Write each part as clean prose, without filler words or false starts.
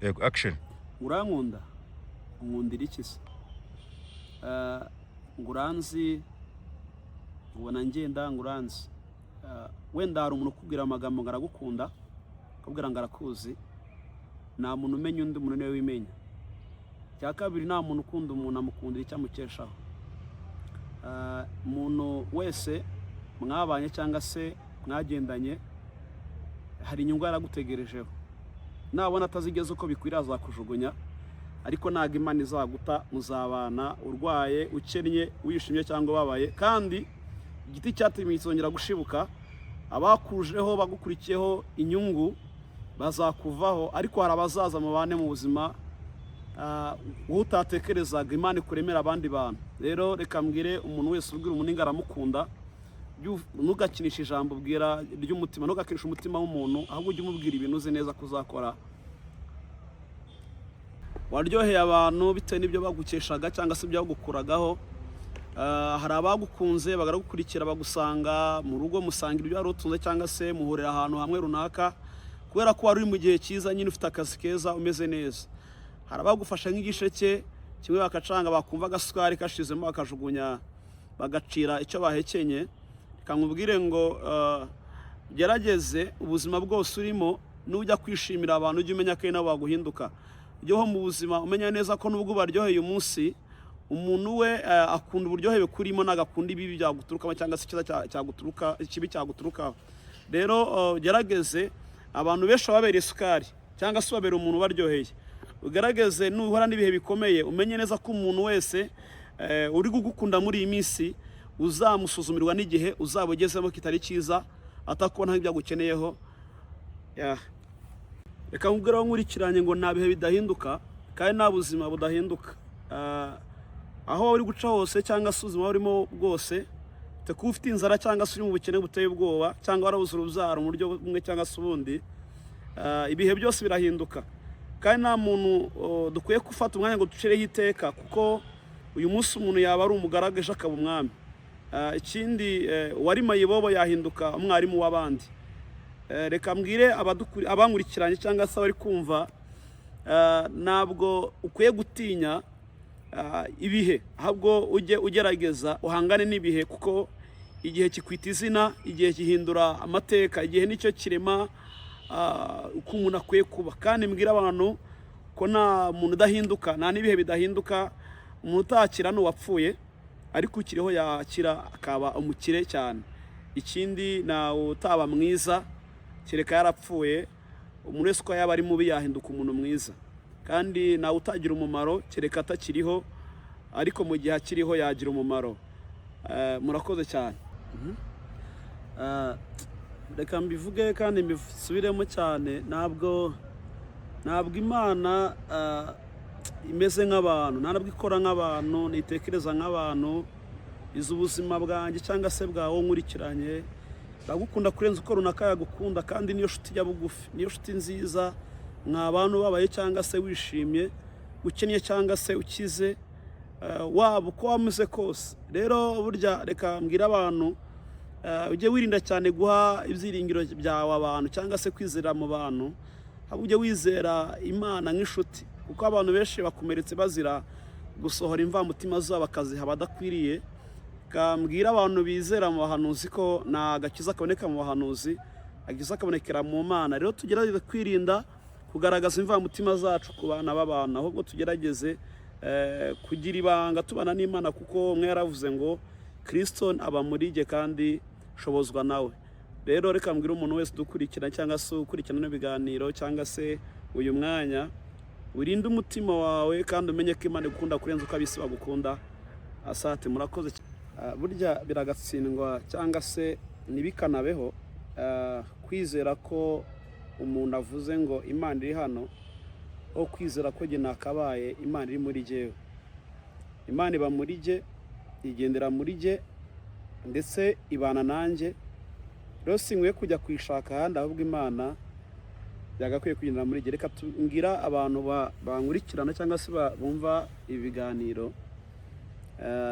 Yego, action. Urankunda, unkundira iki se? Ngo uranzi, ubona ngenda ngo uranzi. Wenda hari umuntu ukubwira amagambo ngo aragukunda, akubwira ngo arakuzi. Nta muntu umenya undi, umuntu niwe wimenya. Icya kabiri, nta muntu ukunda umuntu amukundira icyo amukeshaho. Umuntu wese mwabanye cyangwa se mwagendanye, hari inyungu yaragutegerejeho. Nabona atazigeze uko bikwiriye, azakujugunya, ariko ntabwo Imana izaguta. Muzabana urwaye, ukennye, wishimye cyangwa ubabaye. Kandi igiti cyatemwe kizongera gushibuka. Abakujeho bagukurikiyeho inyungu bazakuvaho, ariko hari abazaza mubane mu buzima wowe utatekerezaga. Imana ikuremera abandi bantu. Rero reka mbwire umuntu wese ubwira umuntu ngo aramukunda, ntugakinishe ijambo ubwira ry'umutima, ntugakinishe umutima w'umuntu, ahubwo ujye umubwira ibintu uzi neza ko uzakora. Waryoheye abantu bitewe n'ibyo bagukeshaga cyangwa se ibyo bagukuragaho. Hari abagukunze baragukurikira, bagusanga mu rugo, musanga ibyo wari utunze, cyangwa se muhurira ahantu hamwe runaka kubera ko wari uri mu gihe cyiza nyine, ufite akazi keza, umeze neza. Hari abagufasha nk'igisheke kimwe, bakacanga, bakumva agasukari kashizemo bakajugunya, bagacira icyo bahekenye. Reka nkubwire ngo gerageze ubuzima bwose urimo, nujya kwishimira abantu ujye umenya ko ari nabo baguhinduka. Ujyeho mu buzima umenya neza ko nubwo ubaryoheye umunsi, umuntu we akunda uburyohe bukurimo, ntabwo akunda ibibi byaguturukamo cyangwa se icyiza cyaguturuka, ikibi cyaguturukaho. Rero gerageze, abantu benshi babereye isukari cyangwa se babereye umuntu ubaryoheye. Ugerageze nuhura n'ibihe bikomeye, umenye neza ko umuntu wese uri kugukunda muri iyi minsi uzamusuzumirwa n'igihe uzaba ugezemo kitari cyiza, atakubona nk'ibyo agukeneyeho. Yeah. Reka nkubwire aho nkurikiranye ngo nta bihe bidahinduka kandi nta buzima budahinduka. Aho waba uri guca hose cyangwa se ubuzima urimo bwose, kuba ufite inzara cyangwa se uri mu bukene buteye ubwoba cyangwa warabuze urubyaro mu buryo bumwe cyangwa se ubundi, ibihe byose birahinduka. Kandi nta muntu dukwiye gufata umwanya ngo ducireho iteka, kuko uyu munsi umuntu yaba ari umugaragu, ejo akaba umwami. Ikindi, uwari mayibobo yahinduka umwarimu w'abandi. Reka mbwire abankurikiranye cyangwa se abari kumva, ntabwo ukwiye gutinya ibihe, ahubwo ujye ugerageza uhangane n'ibihe, kuko igihe kikwita izina, igihe gihindura amateka, igihe nicyo kirema uko umuntu akwiye kuba. Kandi mbwire abantu ko nta muntu udahinduka, nta n'ibihe bidahinduka. Umuntu utakira ni uwapfuye, ariko ukiriho yakira akaba umukire cyane. Ikindi, ntawe utaba mwiza kereka yarapfuye. Umuntu wese uko yaba ari mubi yahinduka umuntu mwiza. Kandi ntawe utagira umumaro kereka atakiriho, ariko mu gihe akiriho yagira umumaro. Murakoze cyane. Reka mbivuge kandi mbisubiremo cyane, ntabwo Imana imeze nk'abantu, ntabwo ikora nk'abantu, ntitekereza nk'abantu. Izi ubuzima bwanjye cyangwa se bwawe nkurikiranye, ndagukunda kurenza uko runaka yagukunda, kandi niyo nshuti ya bugufi, niyo nshuti nziza. Mwa bantu ubabaye cyangwa se wishimye, ukennye cyangwa se ukize, waba uko wameze kose. Rero burya reka mbwire abantu, ujye wirinda cyane guha ibyiringiro byawe abantu cyangwa se kwizera mu bantu, ahubwo ujye wizera Imana nk'inshuti, kuko abantu benshi bakomeretse bazira gusohora imvamutima zabo bakaziha abadakwiriye. Kambwira abantu bizera mu bahanuzi ko nta gakiza kaboneka mu bahanuzi, agakiza kabonekera mu Mana. Rero tugerageze kwirinda kugaragaza imvamutima zacu ku bana b'abantu, ahubwo tugerageze kugira ibanga tubana n'Imana, kuko umwe yaravuze ngo Kirisito aba muri jye kandi shobozwa nawe. Rero reka mbwire umuntu wese udukurikira cyangwa se ukurikirana ibiganiro cyangwa se uyu mwanya, wirinde umutima wawe kandi umenye ko Imana igukunda kurenza uko ab'isi bagukunda. Asante, murakoze. Burya biragatsindwa cyangwa se ntibikanabeho kwizera ko umuntu avuze ngo Imana iri hano, aho kwizera ko jye nakabaye Imana iri muri jyewe. Imana iba muri jye, igendera muri jye, ndetse ibana nanjye. Rero sinkwiye kujya kuyishaka ahandi, ahubwo Imana yagakwiye kugendera muri jye. Reka mbwira abantu bankurikirana cyangwa se bumva ibi biganiro,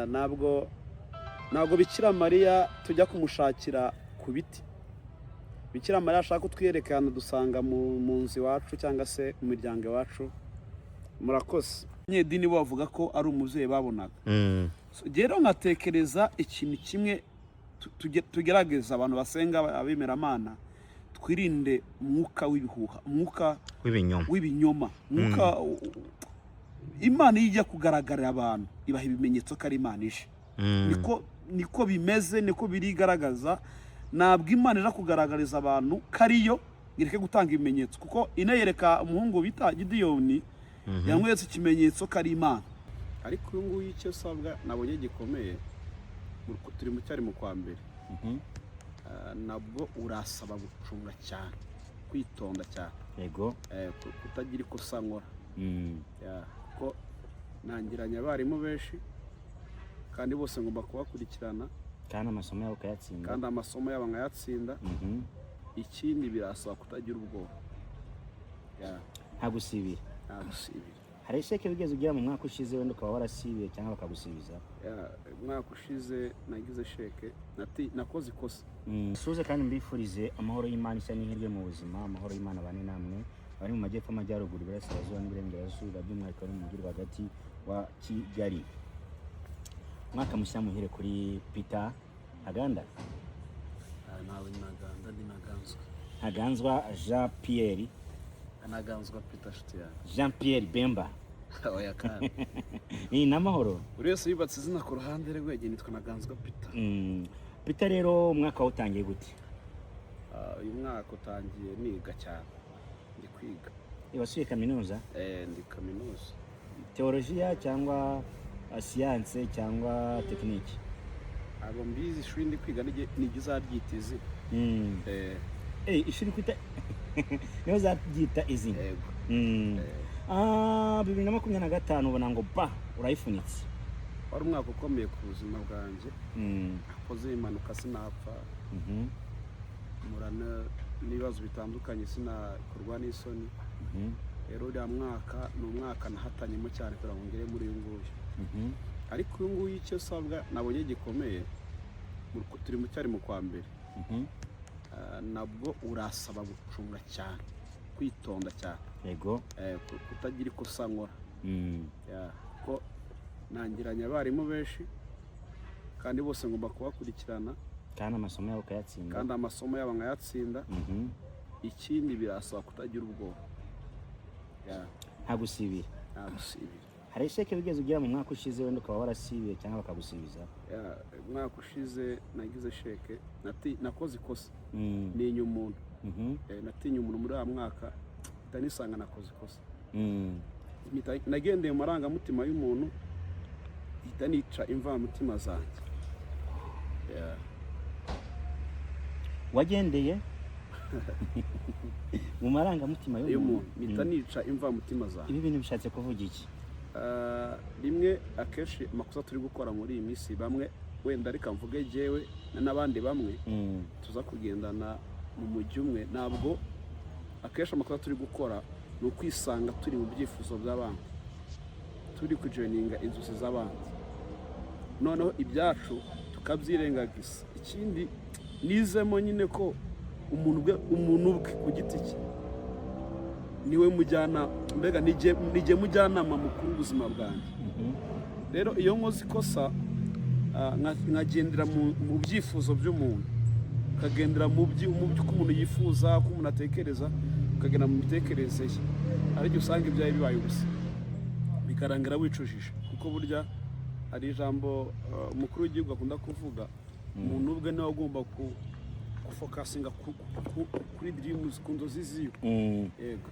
ntabwo Bikira Mariya tujya kumushakira ku biti. Bikira Mariya ashaka kutwiyerekana dusanga mu nzu iwacu cyangwa se mu miryango iwacu. Murakoze. Abanyedini bo bavuga ko ari umubyeyi babonaga. So, rero nkatekereza ikintu kimwe, tugerageza abantu basenga, abemeramana, twirinde umwuka w'ibihuha, umwuka w'ibinyoma. W'ibinyoma, umwuka. Imana iyo ijya kugaragarira abantu, ibaha ibimenyetso ko ari Imana ije. Niko bimeze, niko birigaragaza. Ntabwo Imana ija kugaragariza abantu ko ariyo ireke gutanga ibimenyetso, kuko inayereka umuhungu bita Gidiyoni, yamweretse ikimenyetso ko ari Imana. Ariko uyu nguyu icyo usabwa nabonye gikomeye, turi mu cyari mu kwa mbere. Nabwo urasaba gucunga cyane, kwitonda cyane, kutagira ikosa nkora. Yeah, kuko nangiranye abarimu benshi kandi bose ngomba kubakurikirana. Kandi amasomo yabo ukayatsinda. Kandi amasomo yabo nkayatsinda. Ikindi birasaba kutagira ubwoba. Yeah. Nta gusibira. Nta gusibira. Hari échec wigeze ugira mu mwaka ushize, wenda ukaba warasibiye cyangwa bakagusibiza? Yeah, umwaka ushize nagize échec, nakoze ikosa. Suze kandi mbifurize amahoro y'Imana, ishya n'ihirwe mu buzima. Amahoro y'Imana bane namwe abari mu majyepfo, amajyaruguru, iburasirazuba n'iburengerazuba, by'umwihariko abari mu mujyi rwagati wa Kigali. Umwaka mushya muhire kuri Peter Ntaganda. Ah, nawe Ntaganda, ni Ntaganzwa. Ntaganzwa Jean Pierre. Ntaganzwa Peter, nshuti yanjye. Jean Pierre Bemba. Oya kandi. Ni n'amahoro. Buri wese yubatse izina ku ruhande rwe, njye nitwa Ntaganzwa Peter. Peter rero, umwaka wawutangiye gute? Ah, uyu mwaka utangiye niga cyane, ndi kwiga. Wasuye kaminuza? Eh, ndi kaminuza. Teolojiya cyangwa siyanse cyangwa tekiniki? Ntabwo mbizi, ishuri ndi kwiga nijye uzaryita izina. Eh. Ishuri kwita niho zaryita izina? Yego. Ah, 2025 ubona ngo ba urayifunitse. Wari umwaka ukomeye ku buzima bwanjye. Nakoze impanuka sinapfa, murana n'ibibazo bitandukanye, sinakorwa n'isoni. Rero uriya mwaka ni umwaka nahatanyemo cyane kugira ngo ngere muri uyu nguyu. Ariko uyu nguyu icyo usabwa nabonye gikomeye, turi mu cyari mu kwa mbere. Nabwo urasaba gucunga cyane, kwitonda cyane, kutagira ikosa nkora. Yeah, kuko nangiranye abarimu benshi kandi bose ngomba kubakurikirana. Kandi amasomo yabo ukayatsinda. Kandi amasomo yabo nkayatsinda. Ikindi birasaba kutagira ubwoba. Yeah. Nta gusibira. Nta gusibira. Hari échec wigeze ugira mu mwaka ushize, wenda ukaba warasibiye cyangwa bakagusibiza? Yeah, umwaka ushize nagize échec, nakoze ikosa, ntinya umuntu. Natinye umuntu muri uriya mwaka, mpita nisanga nakoze ikosa. Nagendeye mu marangamutima y'umuntu, mpita nica imvamutima zanjye. Yeah. Wagendeye mu marangamutima y'umuntu, y'umuntu? Mpita nica imvamutima zanjye. Ibi bintu bishatse kuvuga iki? Ah, rimwe akenshi amakosa turi gukora muri iyi minsi, bamwe wenda reka mvuge jyewe n'abandi bamwe tuza kugendana mu mujyi umwe, ntabwo akenshi amakosa turi gukora ni ukwisanga turi mu byifuzo by'abandi, turi kujoininga inzozi z'abandi, noneho ibyacu tukabyirengagiza. Ikindi nizemo nyine ko umuntu ubwe ku giti cye niwe mujyana, mbega nijye mujyanama mukuru w'ubuzima bwanjye. Rero iyo nkoze ikosa, nkagendera mu byifuzo by'umuntu, ukagendera mu byo uko umuntu yifuza, uko umuntu atekereza, ukagenda mu mitekerereze ye, hari igihe usanga ibyawe bibaye ubusa, bikarangira wicujije. Kuko burya hari ijambo umukuru w'igihugu akunda kuvuga: umuntu ubwe niwe ugomba gufocusinga kuri dreams, ku nzozi ziwe. Yego.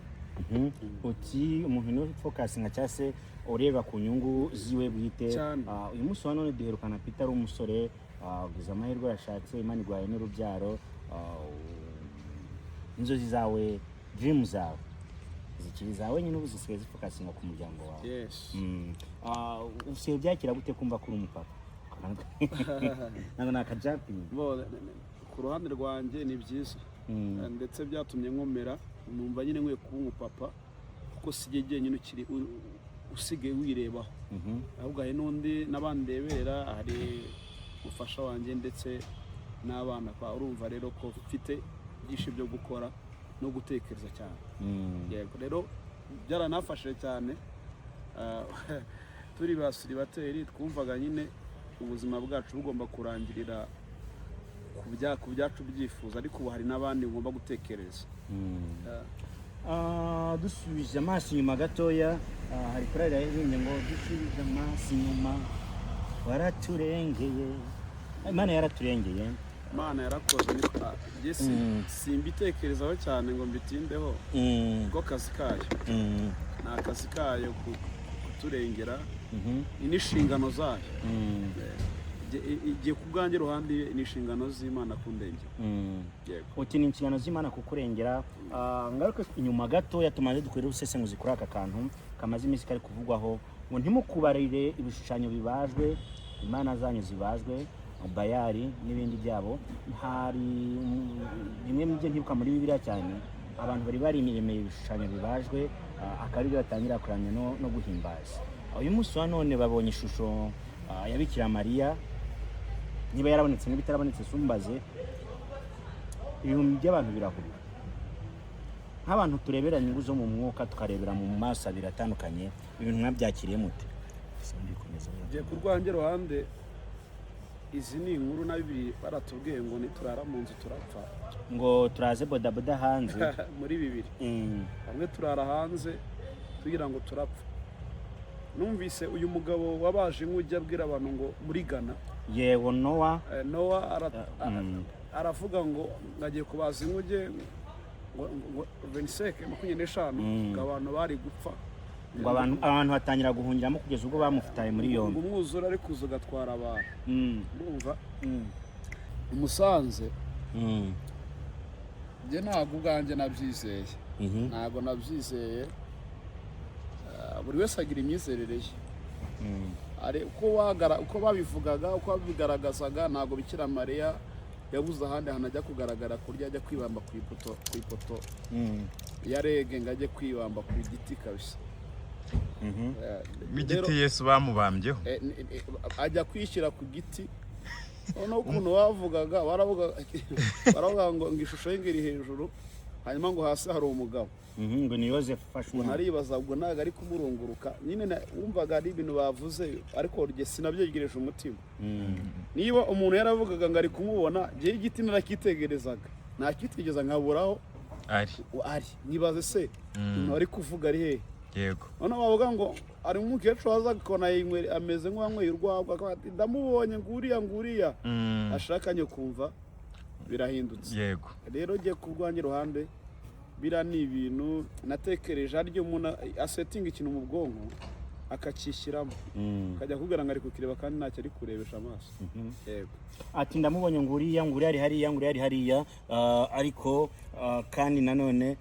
Uti umuntu niwe focusinga cyangwa se ureba ku nyungu ziwe bwite. Cyane. Ah, uyu munsi wa none duherukana Peter ari umusore, ugize amahirwe yashatse, Imana iguhaye n'urubyaro. Inzozi zawe, dream zawe zikiri zawe nyine, ubu zisigaye zifocusinga ku muryango wawe? Yes. Usigaye byakira gute kumva ko uri umupapa? Ntabwo ni akajumping? Bo, ku ruhande rwanjye ni byiza. Ndetse byatumye nkomera, numva nyine nkwiye kuba umupapa, kuko si jye jyenyine ukiri usigaye wirebaho, ahubwo hari n'undi n'abandi ndebera, hari umufasha wanjye ndetse n'abana. Kwa urumva rero ko mfite byinshi byo gukora no gutekereza cyane. Yego, rero byaranafashije cyane. Turi ba célibataires, twumvaga nyine ubuzima bwacu bugomba kurangirira ku byacu byifuza, ariko ubu hari n'abandi ngomba gutekereza. Dusubije amaso inyuma gatoya, hari korali yaririmbye ngo dusubije amaso inyuma waraturengeye, Imana yaraturengeye. Imana yarakoze, niko njye simbitekerezaho cyane ngo mbitindeho, kuko akazi kayo ni akazi kayo kuturengera, ni n'inshingano zayo. Igihe ku bwanjye ruhande ni inshingano z'Imana kundengera. Yego. Uti ni inshingano z'Imana kukurengera. Ngaruke inyuma gatoya, tumaze dukorera ubusesenguzi kuri aka kantu kamaze iminsi kari kuvugwaho ngo ntimukubarire ibishushanyo bibajwe, imana zanyu zibajwe, Bayari n'ibindi byabo. Hari bimwe mu byo ntibuka muri Bibiliya cyane, abantu bari bariremeye ibishushanyo bibajwe, akaba aribyo batangira kuramya no guhimbaza. Uyu munsi wa none babonye ishusho ya Bikira Mariya, niba yarabonetse niba itarabonetse sumbaze, ibihumbi by'abantu birahurura. Nk'abantu turebera inyungu zo mu mwuka, tukarebera mu maso abiri atandukanye, ibintu mwabyakiriye mute? Ngiye ku rwanjye ruhande, izi ni inkuru na Bibiri baratubwiye ngo niturara mu nzu turapfa. Ngo turaze bodaboda hanze. Muri bibiri bamwe turara hanze tugira ngo turapfa. Numvise uyu mugabo wabaje inkuge abwira abantu ngo muri Ghana. Yego, Nowa. Nowa aravuga ngo ngagiye kubaza inkuge ngo 25, 25, ngo abantu bari gupfa. Ngo abantu batangira guhungiramo kugeza ubwo bamufitaye muri ngo yombi. Umwuzure ari kuza ugatwara abantu. Urumva umusanze njye ntabwo ubwanjye nabyizeye. Ntabwo nabyizeye. Buri wese agira imyizerere ye. Ari uko babivugaga, uko babigaragazaga, ntabwo Bikira Mariya yabuze ahandi hantu ajya kugaragara ku buryo ajya kwibamba ku ipoto ya REG, ngo ajye kwibamba ku giti kabisa. W'igiti Yesu bamubambyeho. Ajya kwishyira ku giti. Noneho ukuntu bavugaga, baravuga ngo ishusho ye ngo iri hejuru, hanyuma ngo hasi hari umugabo. Ngo ni Yosefu ufashe Ubwo umwana. Naribaza, ubwo ntabwo ari kumurunguruka nyine, wumvaga ari ibintu bavuze, ariko njye sinabyegereje umutima. Niba umuntu yaravugaga ngo ari kumubona, njyewe igiti narakitegerezaga, nakitegereza nkaburaho ari ari, nkibaze se umuntu ari kuvuga ari hehe? Noneho bavuga ngo ari umukecuru waza akabona ameze nk'uwanyweye urwagwa, akavuga ati ndamubonye, nguriya nguriya, ashakanye kumva birahindutse. Rero njye ku rwanjye ruhande, biriya ni ibintu natekereje. Harya umuntu asetinga ikintu mu bwonko akacyishyiramo, akajya akubwira ngo ari kukireba kandi ntacyo ari kurebesha amaso. Yego. Ati ndamubonye, nguriya nguriya ari hariya, nguriya ari hariya. Ariko kandi nanone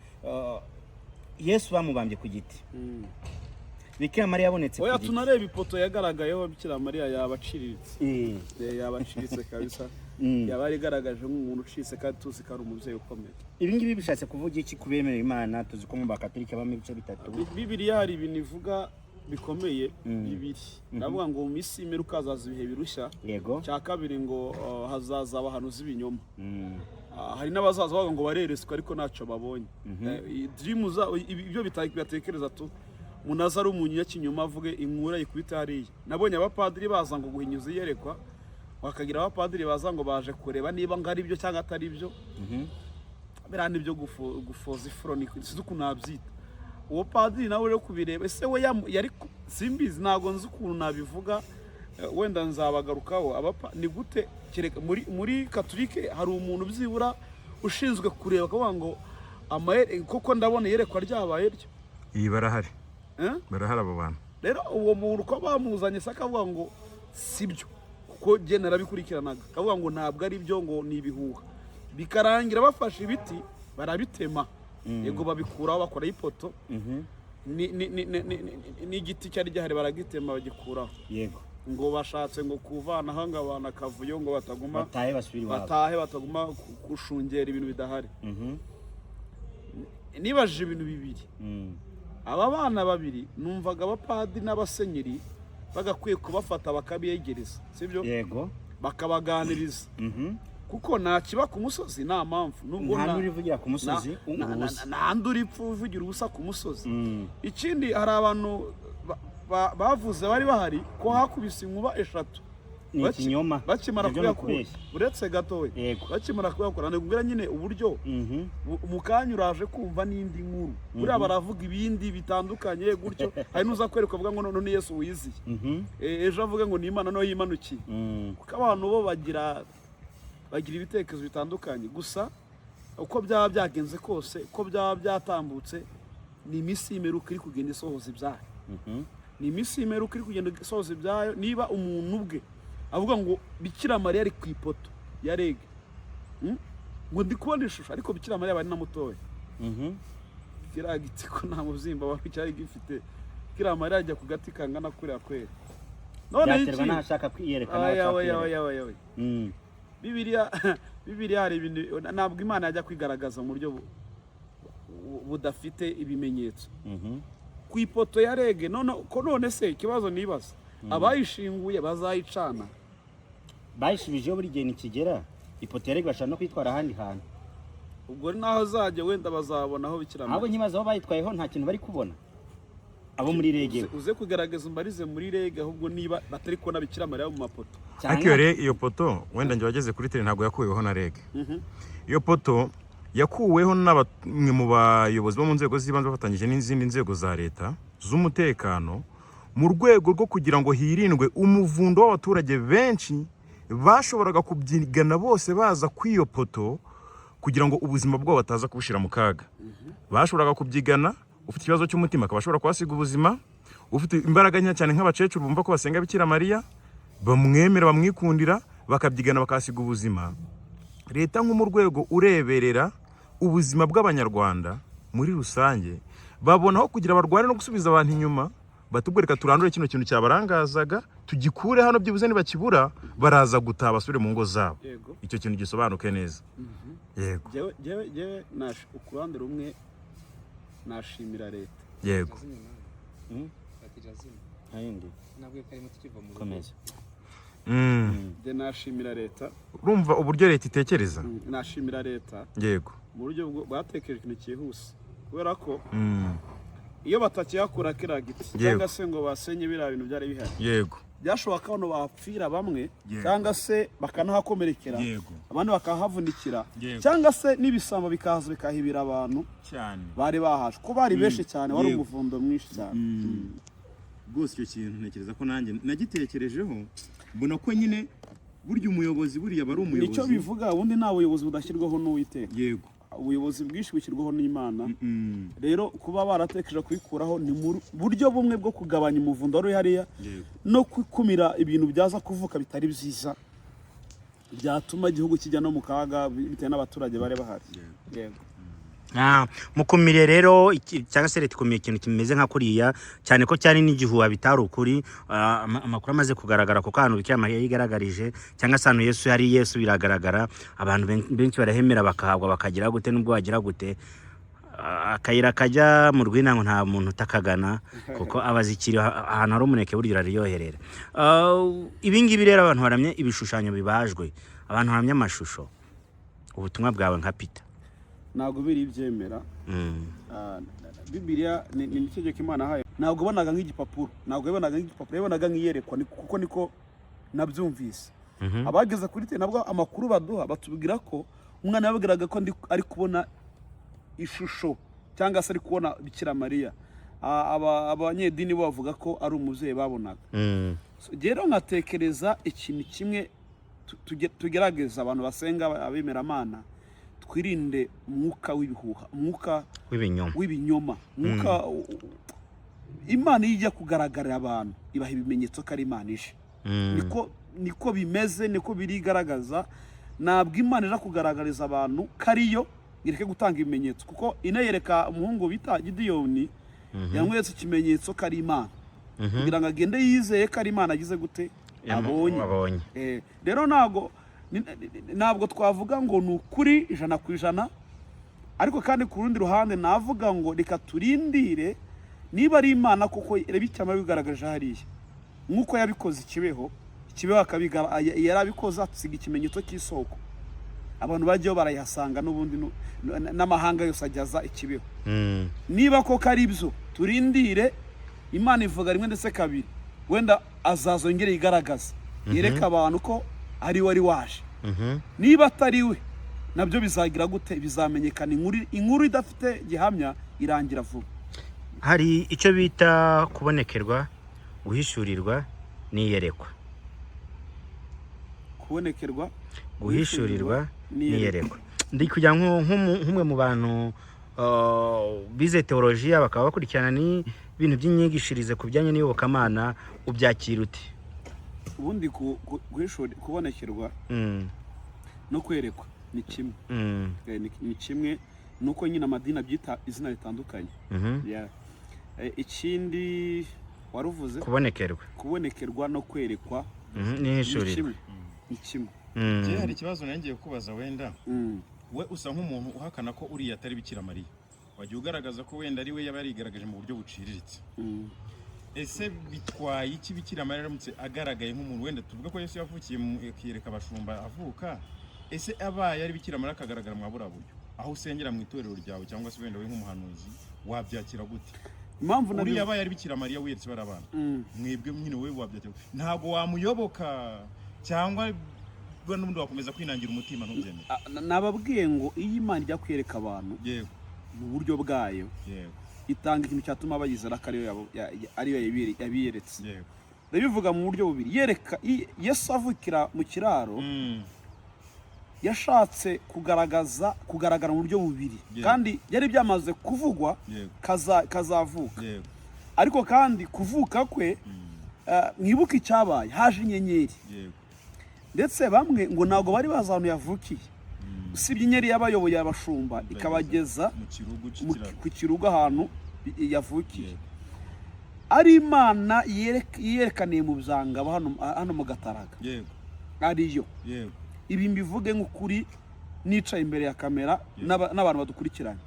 Yesu bamubambye ku giti, Bikira Mariya yabonetse ku Oya, giti. Tunareba ipoto yagaragayeho Bikira Mariya, yaba aciriritse. Yaba aciriritse kabisa. Yaba yarigaragaje nk'umuntu ucitse kandi tuzi ko ari umubyeyi ukomeye. Ibi ngibi bishatse kuvuga iki ku bemera Imana? Tuzi ko mu Bakatolika habamo ibice bitatu. Bibiliya hari ibintu ivuga bikomeye bibiri. Ndavuga ngo mu minsi y'imperuka hazaza ibihe birushya. Cya kabiri ngo hazaza abahanuzi b'ibinyoma. Hari n'abazaza bavuga ngo bareretswe ariko ntacyo babonye. Dream ibyo batekereza tu, umuntu aza ari umunyakinyoma avuge inkura yikubita hariya. Nabonye abapadiri baza ngo guhinyuza iyerekwa, bakagira abapadiri baza ngo baje kureba niba ngo ari byo cyangwa atari byo. Biriya ni ibyo gufoza ifuro, ni sinzi ukuntu nabyita. Uwo padiri nawe rero kubireba, ese we yari simbizi, ntabwo nzi ukuntu nabivuga. Wenda nzabagarukaho. Ni gute kereka muri katolike hari umuntu byibura ushinzwe kureba akavuga ngo koko ndabona iyerekwa ryabaye ryo? Iyi barahari. Eh? Barahari abo bantu. Rero uwo muntu uko bamuzanye se akavuga ngo si byo, kuko jye narabikurikiranaga, akavuga ngo ntabwo ari byo, ngo ni ibihuha, bikarangira bafashe ibiti barabitema, yego, babikuraho bakora ipoto. N'igiti cyari gihari baragitema bagikuraho. Ngo bashatse ngo kuvanaho ngo abantu akavuyo ngo bataguma batahe basubire iwabo. Batahe bataguma gushungera ibintu bidahari. Nibajije ibintu bibiri. Aba bana babiri numvaga abapadiri n'abasenyeri bagakwiye kubafata bakabiyegereza, sibyo? Yego. Bakabaganiriza. Kuko nta kiba ku musozi nta mpamvu, nubwo Nta n'urivugira ku musozi ubusa. Nta nduripfa uvugira ubusa ku musozi. Ikindi, hari abantu bavuze bari bahari ko hakubise inkuba eshatu. Ni ikinyoma. Bakimara Ibyo ni kuyakura, ukubeshya. uretse gatoya, bakimara kuyakura, ndikubwira nyine uburyo mu kanya uraje kumva n'indi nkuru. Buriya baravuga ibindi bitandukanye gutyo. Hari n'uza kwereka avuga ngo none ni Yesu wiziye. Ejo avuga ngo ni Imana niyo yimanukiye, kuko abantu bo bagira ibitekerezo bitandukanye. Gusa uko byaba byagenze kose, uko byaba byatambutse, ni iminsi y'imperuka iri kugenda isohoza ibyayo. Ni iminsi y'imperuka iri kugenda isohoza ibyayo. Niba umuntu ubwe avuga ngo Bikira Mariya ari ku ipoto ya REG, Ngo ndi kubona ishusho, ariko Bikira Mariya bari na mutoya, kiriya giti ko nta mubyimba wari cyari gifite, Bikira Mariya ajya ku gati kangana kuriya kwera? Noneho Byaterwa ikindi, n'ahashaka kwiyerekana, aya n'aho ashaka oya kwiyerekana. Oya, oya, oya. Bibiliya hari ibintu ntabwo Imana yajya kwigaragaza mu buryo budafite ibimenyetso ku ipoto ya REG. None ko none se ikibazo nibaza, abayishinguye bazayicana? Bayishubijeho, buri gihe nikigera ipoto ya REG bashobora no kwitwara ahandi hantu. Ubwo naho azajya wenda bazabona aho Bikira Ahubwo Mariya. nkibaza, aho bayitwayeho nta kintu bari kubona abo muri REG? Uze kugaragaza, umbarize muri REG ahubwo niba batari kubona Bikira Mariya mu mapoto. Ariko iyo iyo poto, wenda njye wageze kuri terrain, ntabwo yakuweho na REG. Iyo poto yakuweho na bamwe mu bayobozi bo mu nzego z'ibanze bafatanyije n'izindi nzego za leta z'umutekano, mu rwego rwo kugira ngo hirindwe umuvundo w'abaturage benshi bashoboraga kubyigana bose baza kuri iyo poto, kugira ngo ubuzima bwabo bataza kubushyira mu kaga. Bashoboraga kubyigana, ufite ikibazo cy'umutima akaba ashobora kuhasiga ubuzima, ufite imbaraga nke cyane nk'abakecuru bumva ko basenga Bikira Mariya, bamwemera, bamwikundira, bakabyigana bakahasiga ubuzima. Leta nko mu rwego ureberera ubuzima bw'Abanyarwanda muri rusange, babona aho kugira barwane no gusubiza abantu inyuma, batubwo reka turandure kino kintu cyabarangazaga, tugikure hano, byibuze nibakibura baraza gutaha basubire mu ngo zabo. Icyo kintu gisobanuke neza, yego. Jyewe ku ruhande rumwe nashimira leta. Ntayindi. Nabwo karimo tukiva mu rugo. Komeza. Jye nashimira leta. Urumva uburyo leta itekereza. Nashimira leta mu buryo batekereje ikintu cyihuse, kubera ko iyo batakihakura kiriya giti cyangwa se ngo basenye biriya bintu byari bihari, byashoboka ko abantu bahapfira bamwe, cyangwa se bakanahakomerekera, abandi bakahavunikira, cyangwa se n'ibisambo bikaza bikahibira abantu bari bahaje, ko bari benshi cyane, wari umuvundo mwinshi cyane. Rwose icyo kintu ntekereza ko nanjye nagitekerejeho, mbona ko nyine burya umuyobozi buriya aba ari umuyobozi. Nicyo bivuga, ubundi nta buyobozi budashyirwaho n'Uwiteka. Ubuyobozi bwinshi bushyirwaho n'Imana. Rero kuba baratekereje kubikuraho ni mu buryo bumwe bwo kugabanya umuvundo wari uri hariya no gukumira ibintu byaza kuvuka bitari byiza, byatuma igihugu kijya no mu kaga bitewe n'abaturage bari bahari, yego. Mukumire rero cyangwa se leta ikumiye ikintu kimeze nka kuriya, cyane ko cyari n'igihuha bitari ukuri. Amakuru amaze kugaragara, kuko ahantu Bikira Mariya yigaragarije cyangwa se ahantu Yesu yari, Yesu biragaragara, abantu benshi barahemera bakahagwa, bakagira gute nubwo wagira gute. Akayira kajya mu rwinango nta muntu utakagana, kuko aba azi ikiri ahantu hari umuneke burya uraryoherera. Ibi ngibi rero, abantu baramye ibishushanyo bibajwe, abantu baramye amashusho, ubutumwa bwawe nka Peter? Ntabwo biri ibyemera. Bibiliya ni itegeko Imana yahaye. Ntabwo yabonaga nk'igipapuro, ntabwo yabonaga nk'igipapuro, yabonaga nk'iyerekwa, kuko niko nabyumvise. Abageze kuri terrain nabwo amakuru baduha batubwira ko umwana yababwiraga ko ari kubona ishusho cyangwa se ari kubona Bikira Mariya. Abanyedini bo bavuga ko ari umubyeyi babonaga. So, rero nkatekereza ikintu kimwe, tugerageza abantu basenga, abemeramana, twirinde umwuka w'ibihuha, umwuka w'ibinyoma. W'ibinyoma, umwuka. Imana iyo ijya kugaragarira abantu ibaha ibimenyetso ko ari Imana ije. Niko bimeze, niko birigaragaza. Ntabwo Imana ija kugaragariza abantu ko ariyo ireke gutanga ibimenyetso, kuko inayereka umuhungu bita Gidiyoni, yamweretse ikimenyetso ko ari Imana, kugira ngo agende yizeye ko ari Imana agize gute? Abonye. Abonye. Rero ntabwo twavuga ngo ni ukuri 100%, ariko kandi ku rundi ruhande navuga ngo reka turindire niba ari Imana koko icyama bigaragaje hariya, nk'uko yabikoze ikibeho. Ikibeho yarabikoze, asiga ikimenyetso cy'isoko. Abantu bajyayo barayihasanga n'ubundi n'amahanga yose ajyaza i Kibeho. Niba koko ari byo, turindire. Imana ivuga rimwe ndetse kabiri, wenda azazongere yigaragaza, yereke abantu ko ari we wari waje. Niba atari we, nabyo bizagira gute? Bizamenyekana. Inkuru idafite gihamya irangira vuba. Hari icyo bita kubonekerwa, guhishurirwa n'iyerekwa. Kubonekerwa, guhishurirwa n'iyerekwa. N'iyerekwa. Ndi kujya nk'umwe mu bantu bize teolojiya, bakaba bakurikirana n'ibintu by'imyigishirize ku bijyanye n'iyobokamana, ubyakira ute? Ubundi kubonekerwa no kwerekwa ni kimwe. Ni kimwe, ni uko nyine amadini abyita izina ritandukanye. Yeah. Ikindi waruvuze? Kubonekerwa. Kubonekerwa no kwerekwa ni N'ihishurirwa. kimwe, ni kimwe. Njyewe hari ikibazo nari ngiye kubaza wenda. We usa nk'umuntu uhakana ko uriya atari Bikira Mariya, wagiye ugaragaza ko wenda ari we yaba yarigaragaje mu buryo buciriritse. Ese bitwaye iki Bikira Mariya aramutse agaragaye nk'umuntu? Wenda tuvuge ko Yesu yavukiye akiyereka abashumba avuka. Ese abaye ari Bikira Mariya akagaragara mwa buriya buryo aho usengera mu itorero ryawe, cyangwa se wenda we nk'umuhanuzi, wabyakira gute? Impamvu Uriya abaye ari Bikira Mariya wiyeretse bariya bana, mwebwe nyine, wowe wabyakira gute? Ntabwo wamuyoboka, cyangwa we n'ubundi wakomeza kwinangira umutima ntubyemere? Nababwiye ngo iyo Imana ijya kwereka abantu mu buryo bwayo, itanga ikintu cyatuma bayizera ko ariyo ariyo yabiyeretse. Ndabivuga mu buryo bubiri. Yereka Yesu avukira mu kiraro, yashatse kugaragara mu buryo bubiri, kandi byari byamaze kuvugwa kazavuka. Ariko kandi kuvuka kwe, mwibuke icyabaye, haje inyenyeri. Ndetse bamwe ngo ntabwo bari bazi ahantu yavukiye, usibye inyenyeri yabayoboye abashumba ikabageza mu kirugu cy'ikiraro. Ku kirugu ahantu yavukiye. Ari Imana yerekaniye mu byangabo hano mu Gataraga, ariyo. Ibi mbivuge nk'ukuri nicaye imbere ya kamera n'abantu badukurikiranye,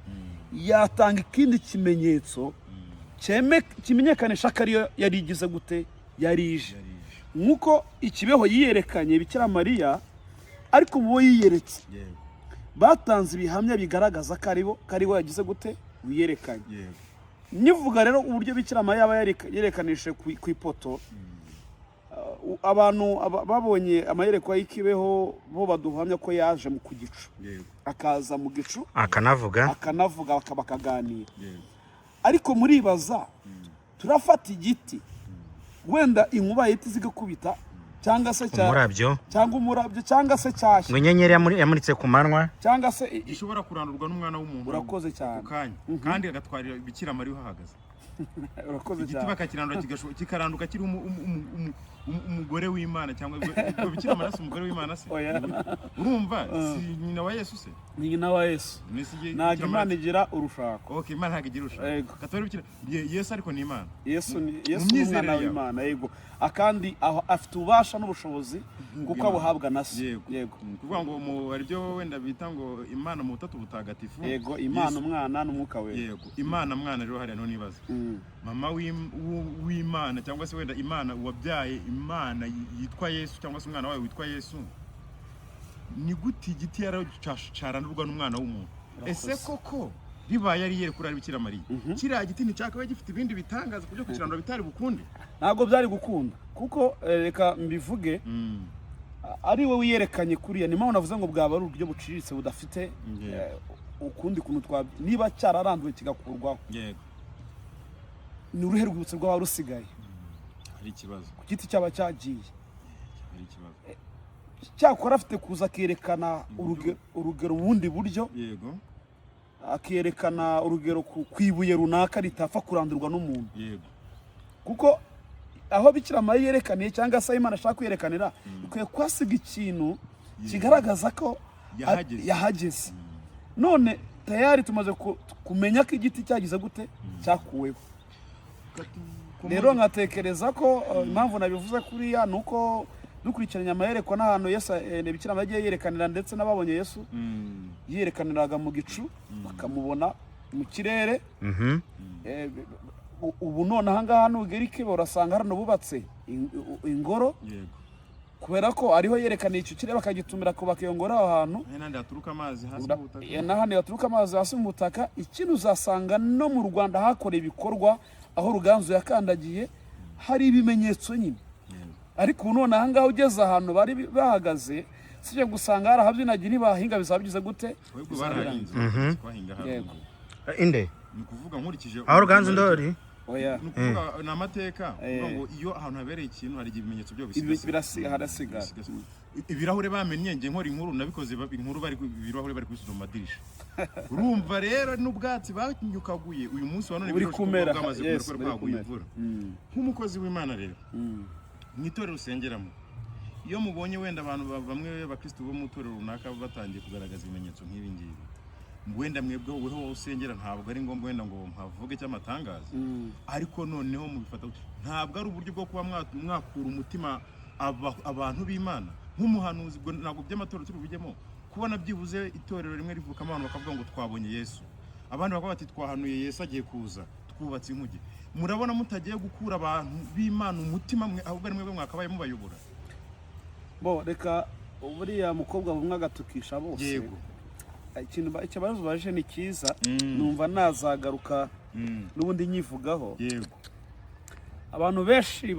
yatanga ikindi kimenyetso kimenyekanisha ko ariyo yari igize gute, yari ije. Yari ije. Nk'uko i Kibeho yiyerekanye Bikira Mariya, ariko mu bo yiyeretse batanze ibihamya bigaragaza ko aribo yagize gute, wiyerekanye. Nyivuga rero uburyo Bikira Mariya yaba yerekanije ku ipoto, abantu babonye amayerekwa y'i Kibeho bo baduhamya ko yaje mu ku gicu, akaza mu gicu, akanavuga. Akanavuga, bakaganira. Ariko muribaza, turafata igiti, wenda inkuba yahita zigakubita, cyangwa se umurabyo, cyangwa umurabyo, cyangwa se cyashya, ngo inyenyeri yamuritse ku manywa, cyangwa se gishobora kurandurwa n'umwana w'umuntu Urakoze cyane. ku kanya, kandi agatwarira Bikira Mariya uhahagaze. Urakoze Igiti cyane. bakakirandura, kikaranduka kiriho umugore w'Imana, cyangwa ubwo Bikira Mariya si umugore w'Imana se? Oya. Urumva si nyina wa Yesu se? Ni nyina wa Yesu. Ni si Ntabwo Bikira Imana Mariya- igira urushako. Okay, Imana ntabwo igira urushako. Yego. Katwara Bikira Yesu, ariko ni Imana. Yesu ni Mu Yesu ni myizerere umwana yawe. w'Imana, yego, akandi aho afite ububasha n'ubushobozi kuko abuhabwa na se. Yego. Yego. Kuvuga ngo hari ibyo wenda bita ngo Imana mu butatu butagatifu. Yego, Imana Yesu- Umwana n'Umwuka Wera. Yego, Imana Mwana. Rero hariya niho nibaza, mama w'Imana, cyangwa se wenda Imana wabyaye Imana yitwa Yesu, cyangwa se umwana wayo witwa Yesu, ni gute igiti carandurwa n'umwana w'umuntu? Ese koko bibaye ari yerekura ari Bikira Mariya, kiriya giti nticyakabaye gifite ibindi bitangaza ku byo kukirandura bitari bukunde? Ntabwo byari gukunda, kuko reka mbivuge, ari we wiyerekanye kuriya, ni mpamvu navuze ngo bwaba ari uburyo buciriritse budafite ukundi kuntu niba cyararanduwe kigakurwaho, ni uruhe rwibutso rwaba rusigaye? Hari ikibazo. Ku giti cyaba cyagiye. Hari ikibazo. Cyakora afite kuza akerekana urugero mu bundi buryo, akerekana urugero ku ibuye runaka ritapfa kurandurwa n'umuntu, kuko aho Bikira Mariya yerekaniye, cyangwa se aho Imana ashaka kwiyerekanira, ikwiye kuhasiga ikintu kigaragaza ko Yahageze. Yahageze. None tayari tumaze kumenya ko igiti cyagize gute, cyakuweho. Rero nkatekereza ko impamvu nabivuze kuriya ni uko dukurikiranye amayerekwa n'ahantu Yesu, Bikira Mariya yagiye yerekanira, ndetse n'ababonye Yesu yiyerekaniraga mu gicu, bakamubona mu kirere. Ubu none aha ngaha nugera i Kibeho urasanga hano bubatse ingoro. Kubera ko ariho yerekaniye icyo kirere, bakagitumira kubaka iyo ngoro aho hantu. Hari n'ahandi haturuka amazi hasi mu butaka. N'ahandi haturuka amazi hasi mu butaka. Ikindi, uzasanga no mu Rwanda hakorewe ibikorwa aho Ruganzu yakandagiye hari ibimenyetso nyine. Ariko ubu none ahangaha ugeze ahantu bari bahagaze, sibyo gusanga hari ahabyinagiye, ntibahinga bizaba bigize gute? Ahubwo barahinze, twahinga Yego. haruguru. Inde? Ni ukuvuga nkurikije Aho Ruganzu Ndori. Oya. Ni ukuvuga ni amateka, kuvuga Eh. ngo iyo ahantu habereye ikintu hari igihe ibimenyetso byo Ibi bisigasira. harasigara. Bisigasira. Ibirahure bamennye, njye nkora inkuru nabikoze, inkuru bari ibirahure bari kubisubiza mu madirisha. Urumva rero n'ubwatsi banyukaguye uyu munsi wa none Buri biroroshye kuko kumera, bwamaze yes, kumera kubera buri ko haguye kumera. imvura. Nk'umukozi w'Imana rero, mu itorero usengeramo, iyo mubonye wenda abantu bamwe b'abakristo bo mu itorero runaka batangiye kugaragaza ibimenyetso nk'ibi ngibi, wenda mwebwe weho wowe usengera, ntabwo ari ngombwa wenda ngo mpavuge cyangwa amatangazo, ariko noneho mubifata gute? Ntabwo ari uburyo bwo kuba mwakura umutima abantu b'Imana nk'umuhanuzi? Ubwo ntabwo by'amatorero turi bujyemo, kubona byibuze itorero rimwe rivukamo abantu bakavuga ngo twabonye Yesu, abandi bakavuga bati twahanuye Yesu agiye kuza, twubatse inkuge, murabona mutagiye gukura abantu b'Imana umutima mwe, ahubwo ari mwebwe mwakabaye mubayobora? Bo reka, buriya mukobwa bumwe agatukisha bose. Ikintu ikibazo baje ni cyiza. Numva nazagaruka n'ubundi nyivugaho. Abantu benshi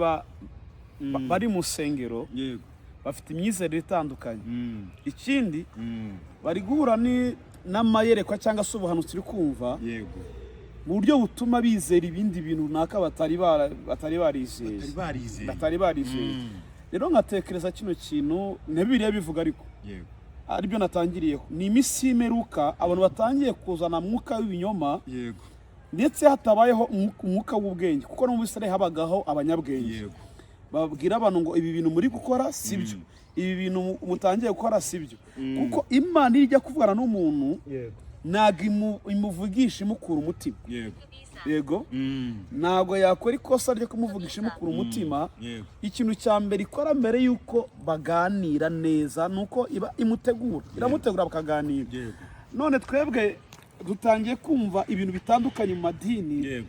bari mu nsengero bafite imyizerere itandukanye. Ikindi, bari guhura n'amayerekwa cyangwa se ubuhanuzi uri kumva mu buryo butuma bizera ibindi bintu runaka batari barizeye. Batari barizeye. Batari barizeye. Rero nkatekereza kino kintu na Bibiliya bivuga, ariko aribyo natangiriyeho, ni iminsi y'imperuka abantu batangiye kuzana mwuka w'ibinyoma, ndetse hatabayeho umwuka w'ubwenge, kuko no mu Israel habagaho abanyabwenge babwira abantu ngo ibi bintu muri gukora si byo, ibi bintu mutangiye gukora si byo, kuko Imana iyo ijya kuvugana n'umuntu ntabwo imuvugisha imukura umutima. Yego. Ntabwo yakora ikosa ryo kumuvugisha imukura umutima. Ikintu cya mbere ikora mbere y'uko baganira neza ni uko iba imutegura, iramutegura bakaganira. None twebwe dutangiye kumva ibintu bitandukanye mu madini,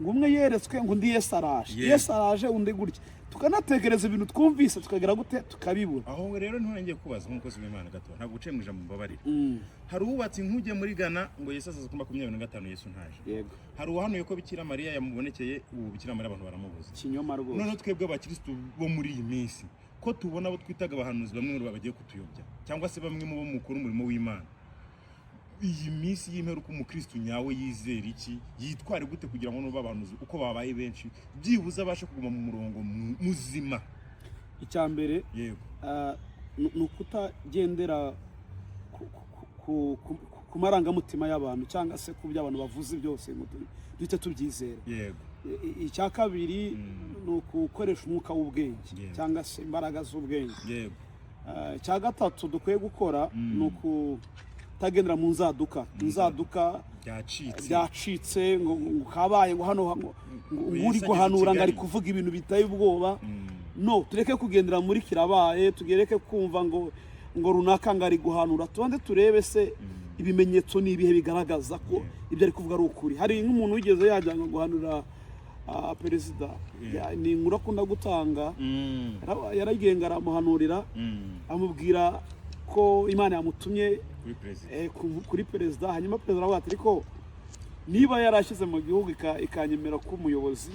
ngo umwe yeretswe ngo undi Yesu araje, Yesu araje, undi gutya, tukanatekereza ibintu twumvise tukagira gute, tukabibura. Aho rero niho ngiye kubaza nk'umukozi w'Imana gato, ntabwo uciye mu ijambo, mbabarire. Hari uwubatse inkuge muri Ghana ngo Yesu azaza kuri 25, Yesu ntaje. Hari uwahanuye ko Bikira Mariya yamubonekeye, ubu Bikira Mariya abantu baramubuze. Kinyoma rwose. Noneho twebwe abakirisitu bo muri iyi minsi, ko tubona abo twitaga abahanuzi bamwe muri bo bagiye kutuyobya, cyangwa se bamwe mu bo mukora umurimo w'Imana, iyi minsi y'imperuka umukirisitu nyawe yizera iki, yitware gute kugira ngo nuba abahanuzi uko babaye benshi byibuze abashe kuguma mu murongo muzima? Icya mbere, ni ukutagendera ku marangamutima y'abantu cyangwa se ku byo abantu bavuze byose ngo duhite tubyizera. Icya kabiri ni ukukoresha umwuka w'ubwenge cyangwa se imbaraga z'ubwenge. Icya gatatu dukwiye gukora ni ukutagendera mu nzaduka, inzaduka. Byacitse. Byacitse ngo kabaye, ngo hano ngo Yesu uri ageze i guhanura ngo ari Kigali. kuvuga ibintu biteye ubwoba. No tureke kugendera muri kirabaye, tugereke kumva ngo runaka ngo ari guhanura, tubanze turebe se ibimenyetso ni ibihe bigaragaza ko ibyo ari kuvuga ari ukuri. Hari nk'umuntu wigeze yajya ngo guhanura perezida. Ni inkuru akunda gutanga. Yaragenga aramuhanurira, amubwira ko Imana yamutumye kuri perezida. Kuri perezida. Hanyuma perezida aravuga ati ariko niba yarashyize mu gihugu ikanyemera ko umuyobozi,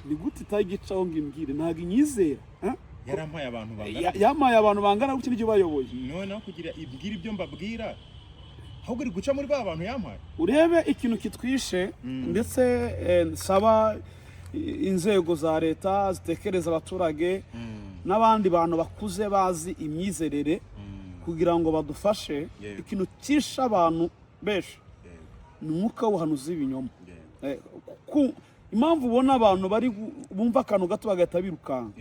ni gute itagicaho ngo imbwire? Ntabwo inyizera, eh? Yarampaye abantu bangana Yampaye abantu bangana gutya n'ibyo bayoboye. Noneho kugira ibwira ibyo mbabwira, ahubwo iri guca muri ba bantu yampaye. Urebe ikintu kitwishe, ndetse nsaba inzego za leta zitekereza abaturage n'abandi bantu bakuze bazi imyizerere kugira ngo badufashe. Ikintu cyishe abantu benshi ni umwuka w'ubuhanuzi w'ibinyoma. Impamvu ubona abantu bari bumva akantu gato bagahita birukanka,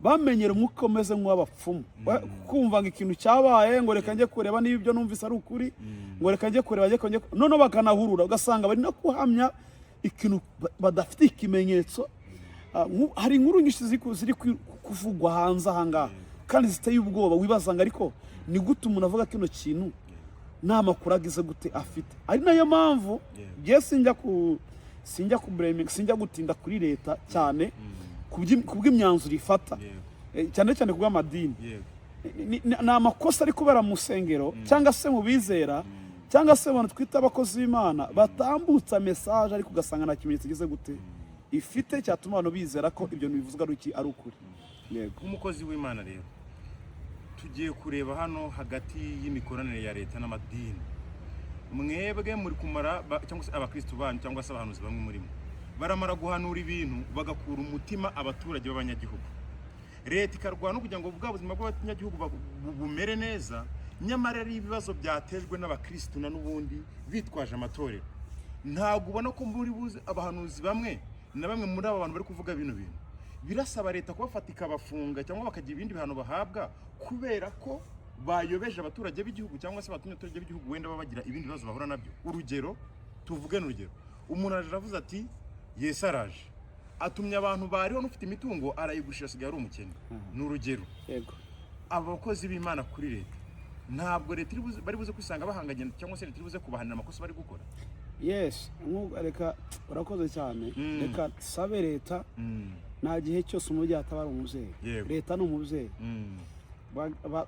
bamenyera umwuka umeze nk'uw'abapfumu. Kumva ngo ikintu cyabaye, ngo reka njye kureba niba ibyo numvise ari ukuri, ngo reka njye kureba, noneho bakanahurura, ugasanga bari no guhamya ikintu badafite ikimenyetso. Hari inkuru nyinshi ziri kuvugwa hanze aha ngaha kandi ziteye ubwoba, wibaza ngo ariko ni gute umuntu avuga kino kintu nta makuru agize gute afite? Ari nayo mpamvu njye sinjya ku blaming, sinjya gutinda kuri leta cyane ku bw'imyanzuro ifata. Cyane cyane ku bw'amadini. Ni amakosa ari kubera mu nsengero cyangwa se mu bizera cyangwa se abantu twita abakozi b'Imana batambutsa message, ariko ugasanga nta kimenyetso gize gute ifite cyatuma abantu bizera ko ibyo bintu bivuzwa ari iki, ari ukuri. Yego. Nk'umukozi w'Imana rero, tugiye kureba hano hagati y'imikoranire ya leta n'amadini. Mwebwe muri kumara cyangwa se abakristu banyu cyangwa se abahanuzi bamwe murimo baramara guhanura ibintu bagakura umutima abaturage b'abanyagihugu, leta ikarwana kugira ngo bwa buzima bw'abanyagihugu bumere neza, nyamara ari ibibazo byatejwe n'abakristu na n'ubundi bitwaje amatorero. Ntabwo ubona ko muri buze abahanuzi bamwe na bamwe muri aba bantu bari kuvuga bino bintu birasaba leta kubafata ikabafunga cyangwa bakagira ibindi bihano bahabwa kubera ko bayobeje abaturage b'igihugu cyangwa se batumye abaturage b'igihugu wenda baba bagira ibindi bibazo bahura nabyo? Urugero, tuvuge n'urugero, umuntu araje aravuze ati: "Yesu araje," atumye abantu bariho n'ufite imitungo arayigurisha, asigaye ari umukene. Ni urugero. Aba bakozi b'Imana kuri leta, ntabwo leta bari buze kwisanga bahanganye cyangwa se leta iri buze kubahanira amakosa bari gukora? Yes, reka, urakoze cyane. Reka sabe leta, nta gihe cyose umubyeyi ataba ari umubyeyi. Leta ni umubyeyi.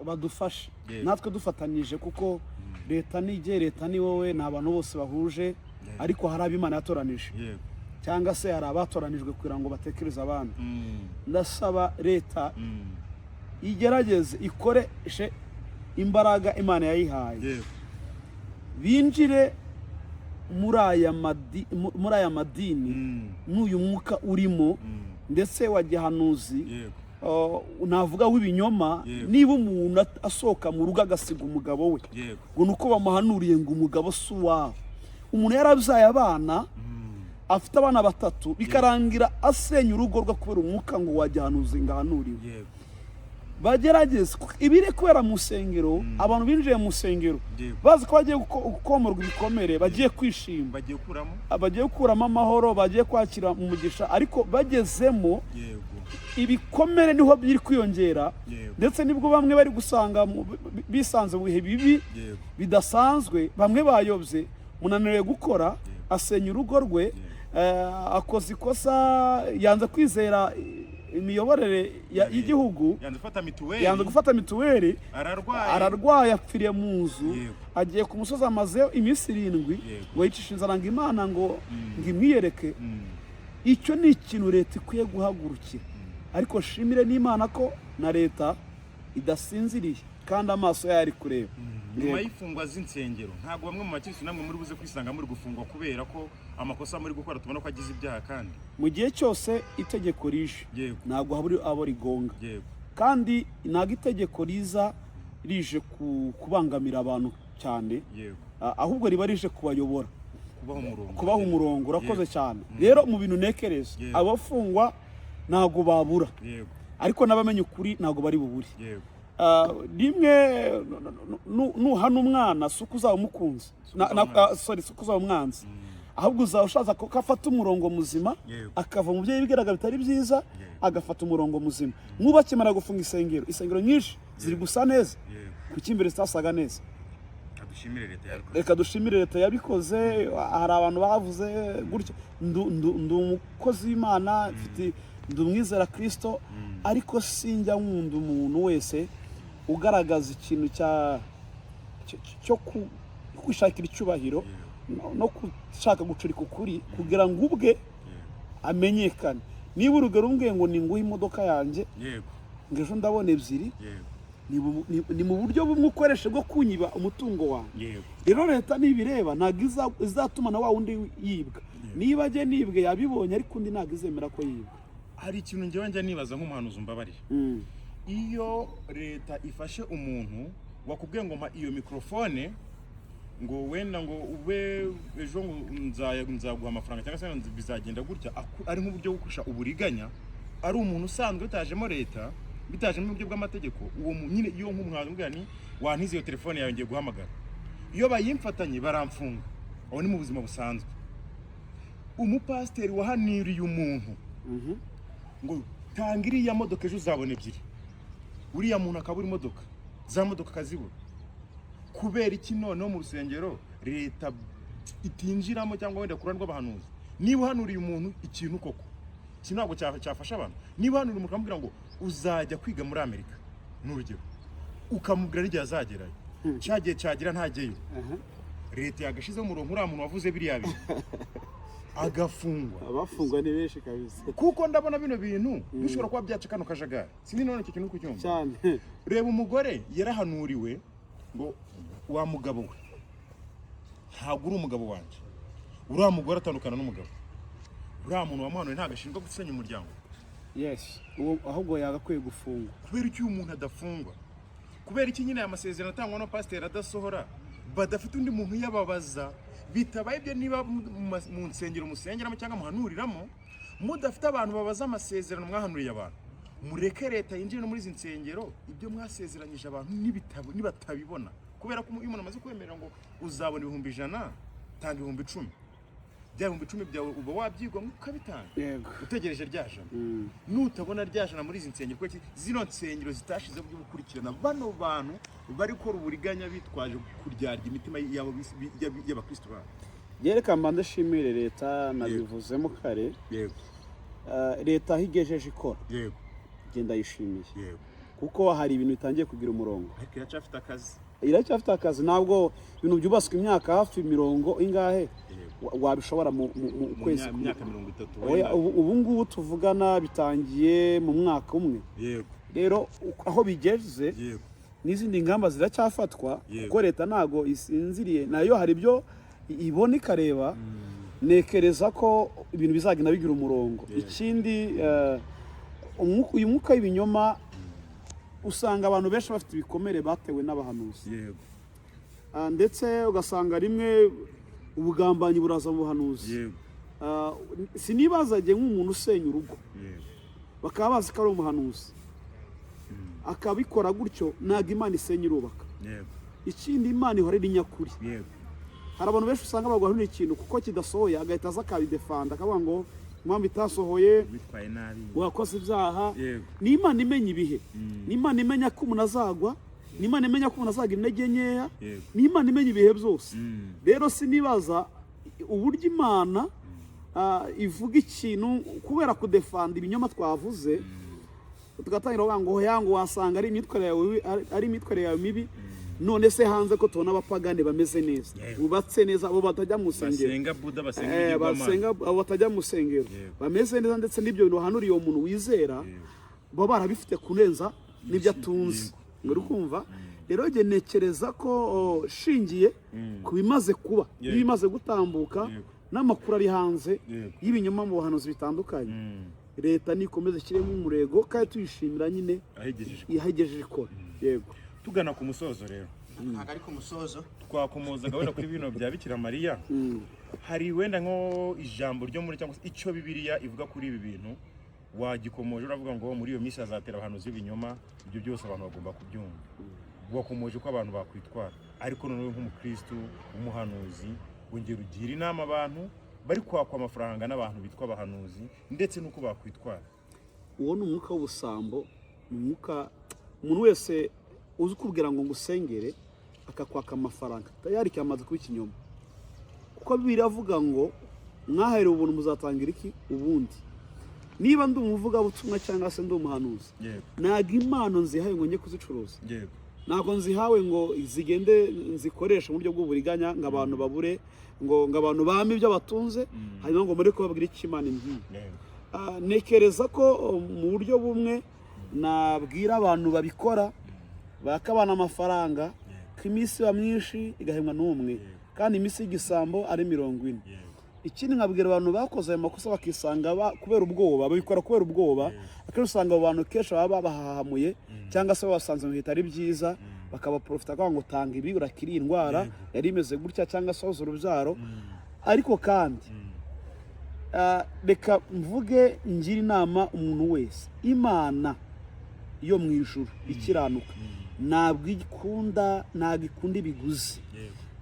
Badufashe natwe dufatanyije, kuko leta ni jye, leta ni wowe, ni abantu bose bahuje, ariko hari abo Imana yatoranije cyangwa se hari abatoranijwe kugira ngo batekereze abandi. Ndasaba leta igerageze ikoreshe imbaraga Imana yayihaye, binjire muri aya madini n'uyu mwuka urimo ndetse wa gihanuzi, navuga w'ibinyoma. Niba umuntu asohoka mu rugo agasiga umugabo we ngo ni uko bamuhanuriye ngo umugabo si uwawe, umuntu yarabyaye abana, afite abana batatu, bikarangira asenya urugo rwe kubera umwuka ngo wa gihanuzi ngo ahanuriwe. Bagerageze ibiri kubera mu nsengero, abantu binjiye mu nsengero bazi ko bagiye gukomorwa ibikomere, bagiye kwishima, bagiye gukuramo, bagiye gukuramo amahoro, bagiye kwakira umugisha, ariko bagezemo ibikomere niho biri kwiyongera. Ndetse nibwo bamwe bari gusanga bisanze mu bihe bibi bidasanzwe. Bamwe bayobye, munaniwe gukora, asenya urugo rwe, akoze ikosa, yanze kwizera imiyoborere y'igihugu. Yanze gufata mituweli. Yanze gufata mituweli. Ararwaye. Ararwaye, apfiriye mu nzu. Agiye ku musozi, amazeyo iminsi 7 ngo yicishe inzara, ngo Imana ngo imwiyereke. Icyo ni ikintu leta ikwiye guhagurukira, ariko shimire n'Imana ko na leta idasinziriye kandi amaso yayo ari kureba. Nyuma y'ifungwa z'insengero, ntabwo bamwe mu bakirisitu namwe muri buze kwisanga muri gufungwa kubera ko amakosa muri gukora tubona ko agize ibyaha kandi? Mu gihe cyose itegeko rije, ntabwo habura abo rigonga. Kandi ntabwo itegeko riza rije kubangamira abantu cyane, ahubwo riba rije kubayobora, kubaha umurongo. Kubaha umurongo. Urakoze cyane. Rero mu bintu ntekereza, abafungwa ntabwo babura, ariko n'abamenya ukuri ntabwo bari bubure. Rimwe nuhana umwana si uko uzaba umukunzi. Uzaba Sorry, si uko uzaba umwanzi, ahubwo uzaba ushaka ko afata umurongo muzima, akava mu byo yibwiraga bitari byiza, agafata umurongo muzima. Nk'ubu akimara gufunga insengero, insengero nyinshi ziri gusa neza. Kuki imbere zitasaga neza? Dushimire leta yabikoze. Reka dushimire leta yabikoze. Hari abantu bavuze gutya, ndi umukozi w'Imana, mfite, ndi umwizera Kirisito, ariko sinjya nkunda umuntu wese ugaragaza ikintu cyo kwishakira icyubahiro no gushaka gucurika ukuri kugira ngo ubwe amenyekane. Niba urugero umbwiye ngo ninguhe imodoka yanjye, ngo ejo ndabona ebyiri, ni mu buryo bumwe ukoresha bwo kunyiba umutungo wawe. Rero leta nibireba, ntabwo izatuma na wa wundi yibwa. Niba ajye nibwe yabibonye, ariko undi ntabwo izemera ko yibwa. Hari ikintu njyewe njya nibaza nk'umuhanuzi, umbabarire. Iyo leta ifashe umuntu wakubwiye ngo mpa iyo mikorofone, ngo wenda ngo ube ejo ngo nzaguha amafaranga cyangwa se bizagenda gutya, ari nk'uburyo bwo gukoresha uburiganya, ari umuntu usanzwe bitajemo leta, bitajemo uburyo bw'amategeko, uwo nyine iyo nk'umuhanzi umbwira ni wantize iyo telefone yawe ngiye guhamagara, iyo bayimfatanye baramfunga. Aho ni mu buzima busanzwe. Umupasiteri wahaniriye umuntu ngo tanga iriya modoka ejo uzabona ebyiri, uriya muntu akabura imodoka, za modoka akazibura, kubera iki noneho mu rusengero leta itinjiramo cyangwa wenda ku ruhande rw'abahanuzi? Niba uhanuriye umuntu ikintu koko Iki ntabwo cyafasha abantu. Niba hano uri ukamubwira ngo uzajya kwiga muri Amerika, ni urugero, ukamubwira n'igihe azagerayo, cya gihe cyagira ntajyeyo, leta yagashizeho umurongo, uriya muntu wavuze biriya bintu agafungwa. Abafungwa ni benshi kabisa. Kuko ndabona bino bintu bishobora kuba byaca kano kajagari. Sinzi none icyo kintu uri kucyumva. Cyane. Reba, umugore yarahanuriwe ngo wa mugabo we, ntabwo uri umugabo wanjye. Uriya mugore atandukana n'umugabo. Uriya muntu wamuhanuye ntabwo ashinzwe gusenya umuryango? Yes, uwo ahubwo yagakwiye gufungwa. Kubera iki uyu muntu adafungwa? Kubera iki nyine aya masezerano atangwa na pasiteri adasohora, badafite undi muntu uyababaza? Bitabaye ibyo, niba mu nsengero musengeramo cyangwa muhanuriramo mudafite abantu babaza amasezerano mwahanuriye abantu, mureke leta yinjire no muri izi nsengero. Ibyo mwasezeranyije abantu nibatabibona, kubera ko iyo umuntu amaze kwemerera ngo uzabona 100,000, tanga 10,000, bya 10,000 byawe uba wabyigomwe ukabitanga, utegereje rya jana. Nutabona rya jana muri izi nsengero, kuko zino nsengero zitashizeho byo gukurikirana bano bantu bari gukora uburiganya bitwaje kuryarya imitima yabo y'abakristo babo. Reka mbanze nshimire leta, nabivuzemo kare. Leta aho igejeje ikora, genda yishimiye, kuko hari ibintu bitangiye kugira umurongo. Ariko iracyafite akazi. Iracyafite akazi. Ntabwo ibintu byubatswe imyaka hafi mirongo ingahe wabishobora mu Mu kwezi kumwe. Myaka 30 Oya, wenda. ubu ngubu tuvugana bitangiye mu mwaka umwe. Rero aho bigeze, n'izindi ngamba ziracyafatwa, kuko leta ntabwo isinziriye, nayo hari ibyo ibona ikareba. Nekereza ko ibintu bizagenda bigira umurongo. Ikindi, uyu mwuka w'ibinyoma, usanga abantu benshi bafite ibikomere batewe n'abahanuzi. Ndetse ugasanga rimwe ubugambanyi buraza mu buhanuzi. Sinibazagiye nk'umuntu usenya urugo, bakaba bazi ko ari umuhanuzi, akabikora gutyo. Ntabwo Imana isenya, irubaka. Ikindi, Imana ihora iri nyakuri. Hari abantu benshi usanga baguhanura ikintu, kuko kidasohoye agahita aza akabidefanda, akavuga ngo impamvu itasohoye, witwaye nabi, wakoze ibyaha. Ni Imana imenya ibihe, ni Imana imenya ko umuntu azagwa, ni Imana imenya ko umuntu azagira intege nkeya, ni Imana imenya ibihe byose. Rero sinibaza uburyo Imana ivuga ikintu kubera kudefanda ibinyoma twavuze, tugatangira kuvuga ngo ya ngo wasanga ari imyitwarire yawe ari imyitwarire yawe mibi. None se hanze ko tubona abapagani bameze neza, bubatse neza, abo batajya mu nsengero, basenga Buda, basenga ibigirwamana, basenga, abo batajya mu nsengero, bameze neza, ndetse n'ibyo bintu bahanuriye uwo muntu wizera baba barabifite kurenza n'ibyo atunze. Ngo uri kumva rero, njye ntekereza ko shingiye ku bimaze kuba n'ibimaze gutambuka n'amakuru ari hanze y'ibinyoma mu buhanuzi bitandukanye, leta nikomeze ishyiremo umurego, kandi tuyishimira nyine ahigejeje ihagejeje ikora. Yego. Tugana ku musozo rero. Ntabwo ari ku musozo. Twakomozaga wenda kuri bino bya Bikira Mariya. Hari wenda nko ijambo ryo muri, cyangwa se icyo Bibiliya ivuga kuri ibi bintu wagikomoje, uravuga ngo muri iyo minsi hazatera abahanuzi b'ibinyoma. Ibyo byose abantu bagomba kubyumva. Wakomoje ko abantu bakwitwara, ariko noneho nk'umukristu w'umuhanuzi, wongera ugira inama abantu bari kwakwa amafaranga n'abantu bitwa abahanuzi, ndetse n'uko bakwitwara. Uwo ni umwuka w'ubusambo, ni umwuka umuntu wese uzi ukubwira ngo ngusengere akakwaka amafaranga, tayari cyamaze kuba ikinyoma, kuko Bibiliya iravuga ngo mwaherewe ubuntu, muzatangira iki ubundi? Niba ndi umuvugabutumwa cyangwa se ndi umuhanuzi, ntabwo impano nzihaye ngo njye kuzicuruza. Ntabwo nzihawe ngo zigende nzikoreshe mu buryo bw'uburiganya, ngo abantu babure, ngo abantu bame ibyo batunze, hanyuma ngo muri kubabwira icyo Imana imbwiye. Ntekereza ko mu buryo bumwe nabwira abantu babikora bakabana amafaranga, ko iminsi iba myinshi igahembwa n'umwe, kandi iminsi y'igisambo ari 40. Ikindi, nkabwira abantu bakoze ayo makosa bakisanga kubera ubwoba, babikora kubera ubwoba. Akenshi usanga abo bantu kenshi baba babahahamuye cyangwa se babasanze mu bihe bitari byiza, bakabaprofita bakavuga ngo tanga ibi urakira iyi ndwara yari imeze gutya, cyangwa se wabuze urubyaro. Ariko kandi reka mvuge, ngira inama umuntu wese: Imana yo mu ijuru ikiranuka ntabwo ikunda, ntabwo ikunda ibiguzi,